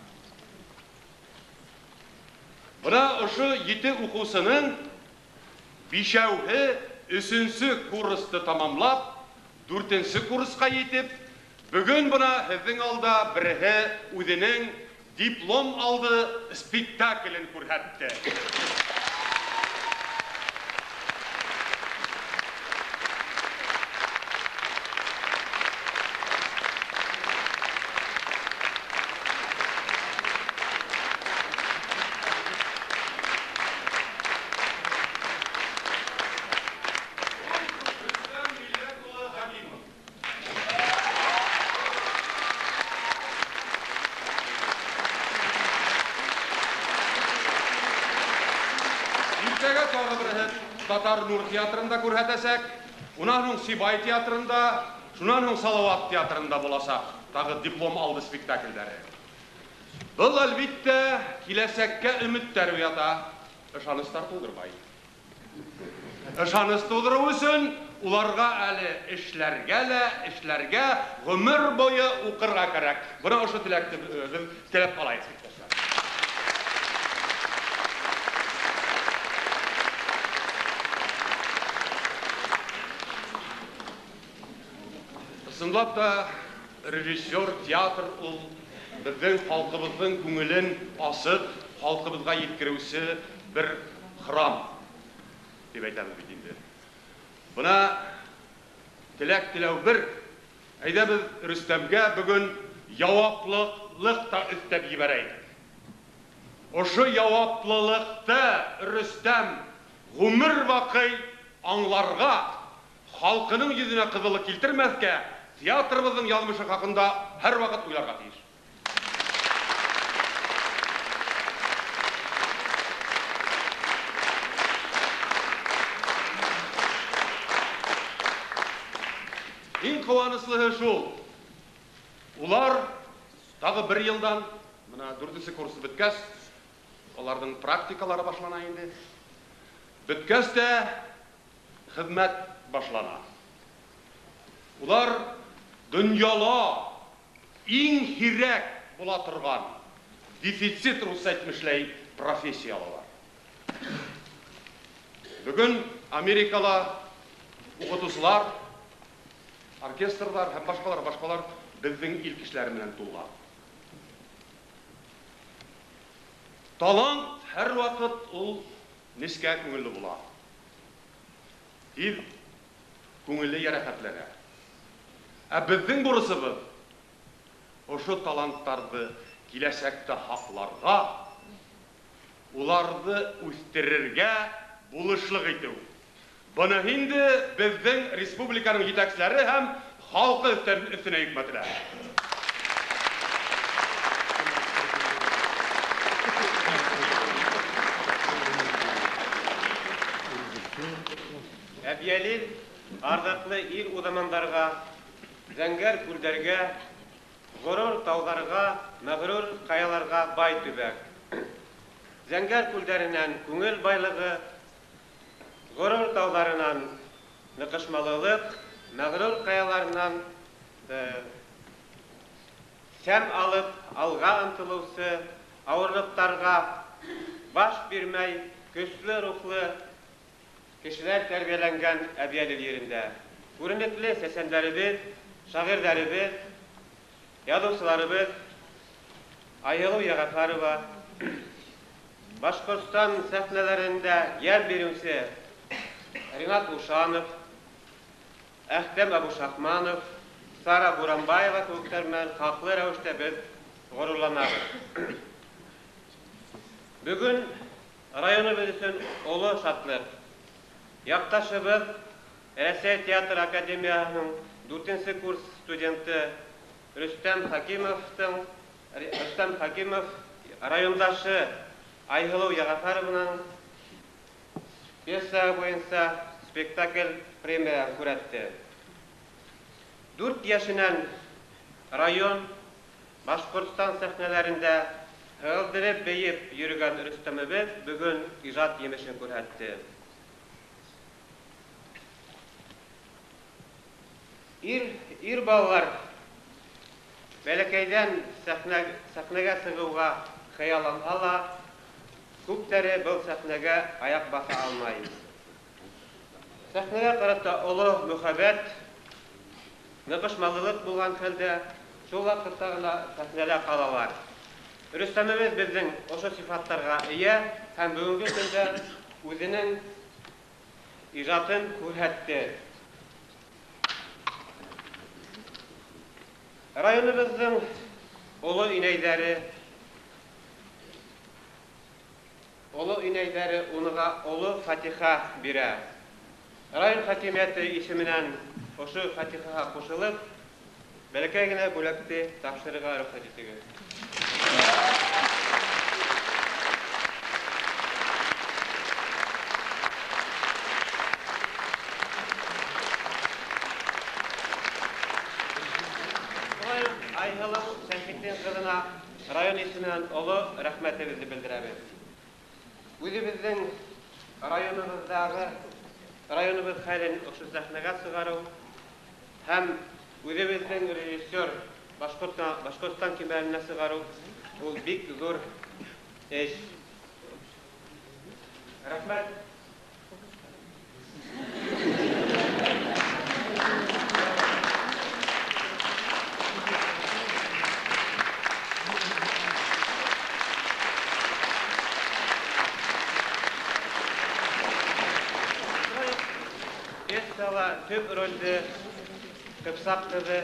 Бына ошо 7 уҡыусының 5-әүһе 3-нсе курсты тамамлап, 4-нсе курсҡа етеп, бөгөн бына һеҙҙең алда береһе үҙенең диплом алды спектаклен күрһәтте. Татар Нур театрында күрһәтәсәк, унан һуң Сибай театрында, шунан һуң Салават театрында буласаҡ тағы диплом алды спектаклдәре. Был, әлбиттә, киләсәккә өмөттәр уята, ышаныстар тыуҙырмай. Ышаныс тыуҙырыу өсөн уларға әле эшләргә лә, эшләргә, ғүмер буйы уҡырға кәрәк. Бына ошо теләкте беҙ теләп ҡалайыҡ, иптәштәр. Ысынлап та режиссер, театр ул беҙҙең халҡыбыҙҙың күңелен асып, халҡыбыҙға еткереүсе бер храм тип әйтәбеҙ бит инде. Бына теләк теләү бер, әйҙә беҙ Рөстәмгә бөгөн яуаплылыҡ та өҫтәп ебәрәйек. Ошо яуаплылыҡты Рөстәм ғүмер баҡый аңларға, халҡының йөҙөнә ҡыҙыллыҡ килтермәҫкә, театрыбыҙҙың яҙмышы хаҡында һәр ваҡыт уйларға тейеш. Иң ҡыуаныслыһы шул, улар тағы бер йылдан, бына 4-нсе курсы бөткәс, уларҙың практикалары башлана инде. Бөткәс тә хеҙмәт башлана. Улар донъяла иң һирәк була торған дефицит рус әйтмешләй профессиялар. Бөгөн Америкала уҡытыусылар, оркестрҙар һәм башҡалар беҙҙең ил кешеләре менән тулған. Талант һәр ваҡыт ул нескә күңелле була. Тиҙ күңеле йәрәхәтләнә. Ә беҙҙең бурысыбыҙ ошо таланттарҙы киләсәктә һаҡларға, уларҙы үҫтерергә булышлыҡ итеү. Быны инде беҙҙең республиканың етәкселәре һәм халҡы өҫтөнә йөкмәтелә. Әбйәлил арҙаҡлы ил уҙамандарға, зәңгәр күлдәргә, ғорур тауҙарға, мәғрур ҡаяларға бай төбәк. Зәңгәр күлдәренән күңел байлығы, ғорур тауҙарынан ныҡышмалылыҡ, мәғрур ҡаяларынан Сәм алып, алға ынтылыусы, ауырлыҡтарға баш бирмәй, көслө рухлы кешеләр тәрбиәләнгән Әбйәлил ерендә. Күренекле сәсәндәребеҙ, шағирҙәребеҙ, яҙыусыларыбыҙ Айһылыу Йәғәфәрова, Башҡортостан сәхнәләрендә йәм биреүсе Ринат Ушанов, Әхтәм Абушахманов, Сара Буранбаева кеүектәр менән хаҡлы рәүештә беҙ ғорурланабыҙ. Бөгөн районыбыҙ өсөн оло шатлыҡ. Яҡташыбыҙ Рәсәй театр академияһының 4-нсе курс студенты Рөстәм Хакимов райондашы Айһылыу Йәғәфәрованың пьеса буйынса спектакль премьера күрһәтте. 4 йәшенән район Башҡортостан сәхнәләрендә һығылдырып бейеп йөрөгән Рөстәмебеҙ бөгөн ижад емешен күрһәтте. Ир балалар бәләкәйҙән сәхнәгә сығыуға хыялланһа ла, күптәре был сәхнәгә аяҡ баҫа алмай. Сәхнәгә ҡарата оло мөхәббәт, ныҡышмалылыҡ булған хәлдә шул ваҡытта ғына сәхнәлә ҡалалар. Рөстәмебеҙ беҙҙең ошо сифаттарға эйә һәм бөгөнгө көндә үҙенең ижадын күрһәтте. Районыбыҙҙың оло инәйҙәре уныға оло фатиха бирә. Район хакимиәте исеменән ошо фатихаға ҡушылып, бәләкәй генә бүләкте тапшырырға рөхсәт итегеҙ. Айһылыу Сәйфетдин ҡыҙына район исеменән оло рәхмәтебеҙҙе белдерәбеҙ. Үҙебеҙҙең районыбыҙ хәлен ошо сәхнәгә сығарыу һәм үҙебеҙҙең режиссер Башҡортостан кимәленә сығарыу ул бик ҙур эш. Рәхмәт. Төп ролде Ҡыпсаҡ ҡыҙы,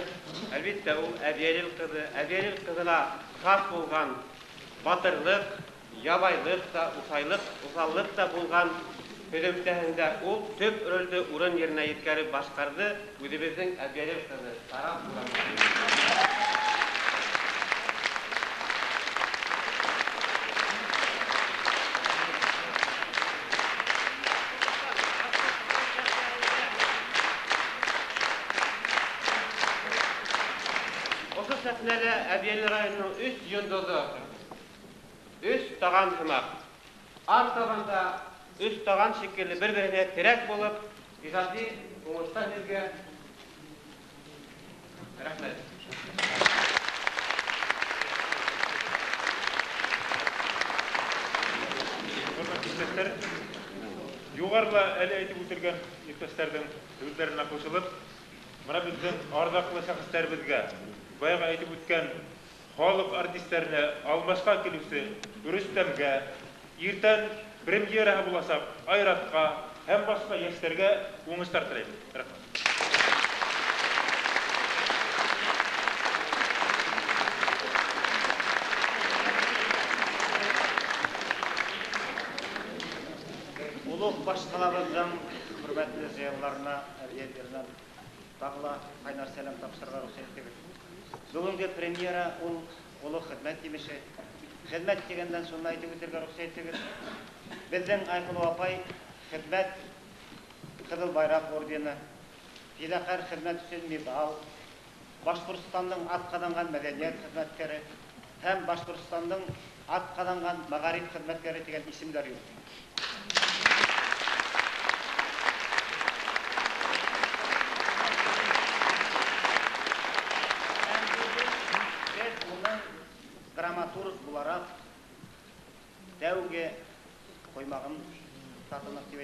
әлбиттә ул Әбйәлил ҡыҙы. Әбйәлил ҡыҙына хас булған батырлыҡ, ябайлыҡ та, уҫаллыҡ та булған һөҙөмтәһендә ул төп ролде урын еренә еткәреп башҡарҙы үҙебеҙҙең Әбйәлил ҡыҙы Сара Буранбаева. Сәхнәлә Әбйәлил районының 3 йондоҙо, 3 таған һымаҡ. Артабанда 3 таған шикелле бер-береһенә терәк булып, ижади уңыштар һеҙгә. Рәхмәт. Хөрмәтле иптәштәр, юғарыла әле әйтеп үтелгән иптәштәрҙең һүҙҙәренә ҡушылып, бына беҙҙең арҙаҡлы шәхестәребеҙгә, баяғы әйтеп үткән халыҡ артистәренә алмашҡа килеүсе Рөстәмгә, иртән премьераһы буласаҡ Айратҡа һәм башҡа йәштәргә уңыштар теләйбеҙ. Рәхмәт. Олуғ башҡалабыҙҙың хөрмәтле зыялыларына Әбйәлилдән тағы ла ҡайнар сәләм тапшырырға рөхсәт итегеҙ. Бөгөнгө премьера ул оло хеҙмәт емеше. Хеҙмәт тигәндән шуны әйтеп үтергә рөхсәт итегеҙ. Беҙҙең Айһылыу апай хеҙмәт Ҡыҙыл Байраҡ ордены, фиҙаҡәр хеҙмәт өсөн миҙал, Башҡортостандың атҡаҙанған мәҙәниәт хеҙмәткәре һәм Башҡортостандың атҡаҙанған мәғариф хеҙмәткәре тигән исемдәр юҡ.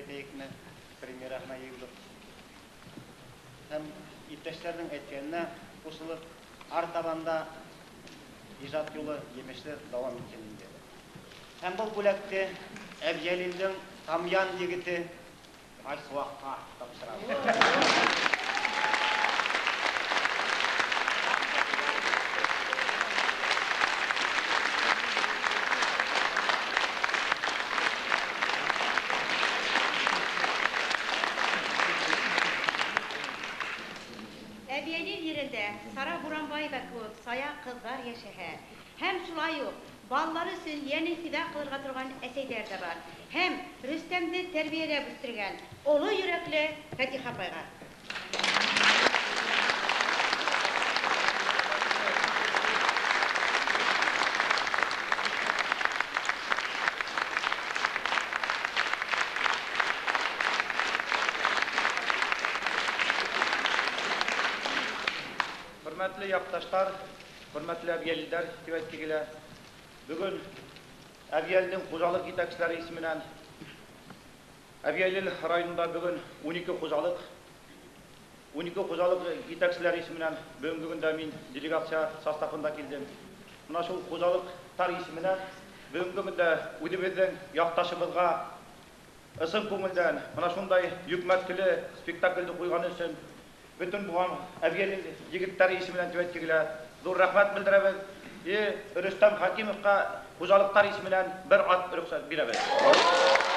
әйтәйекме, премьераһына йыйылдыҡ. Һәм иптәштәрҙең әйткәненә ҡушылып, артабан да ижад юлы емешле дауам иткән инде. Һәм был бүләкте Әбйәлилдең Тамъян егете Айсыуаҡҡа тапшырабыҙ. Әбйәлил ерендә Сара Буранбаева кеүек сая ҡыҙҙар йәшәһә, һәм шулай уҡ балалары өсөн йәнен фиҙа ҡылырға торған әсәйҙәр ҙә бар. Һәм Рөстәмде тәрбиәләп үҫтергән оло йөрәкле Фәтиха апайға. Хөрмәтле яҡташтар, хөрмәтле әбйәлилдәр тип әйтке килә. Бөгөн Әбйәлилдең хужалыҡ етәкселәре исеменән Әбйәлил районында бөгөн 12 хужалыҡ, 12 хужалыҡ етәкселәре исеменән бөгөнгө көндә мин делегация составында килдем. Мына шул хужалыҡтар исеменән бөгөнгө көндә үҙебеҙҙең яҡташыбыҙға ысын күңелдән мына шундай йөкмәткеле спектаклде ҡуйған өсөн бөтөн булған Әбйәлил егеттәре исеменән тип әйтке килә. Ҙур рәхмәт белдерәбеҙ. Рөстәм Хәкимовҡа хужалыҡтар исеменән бер ат рөхсәт бирәбеҙ.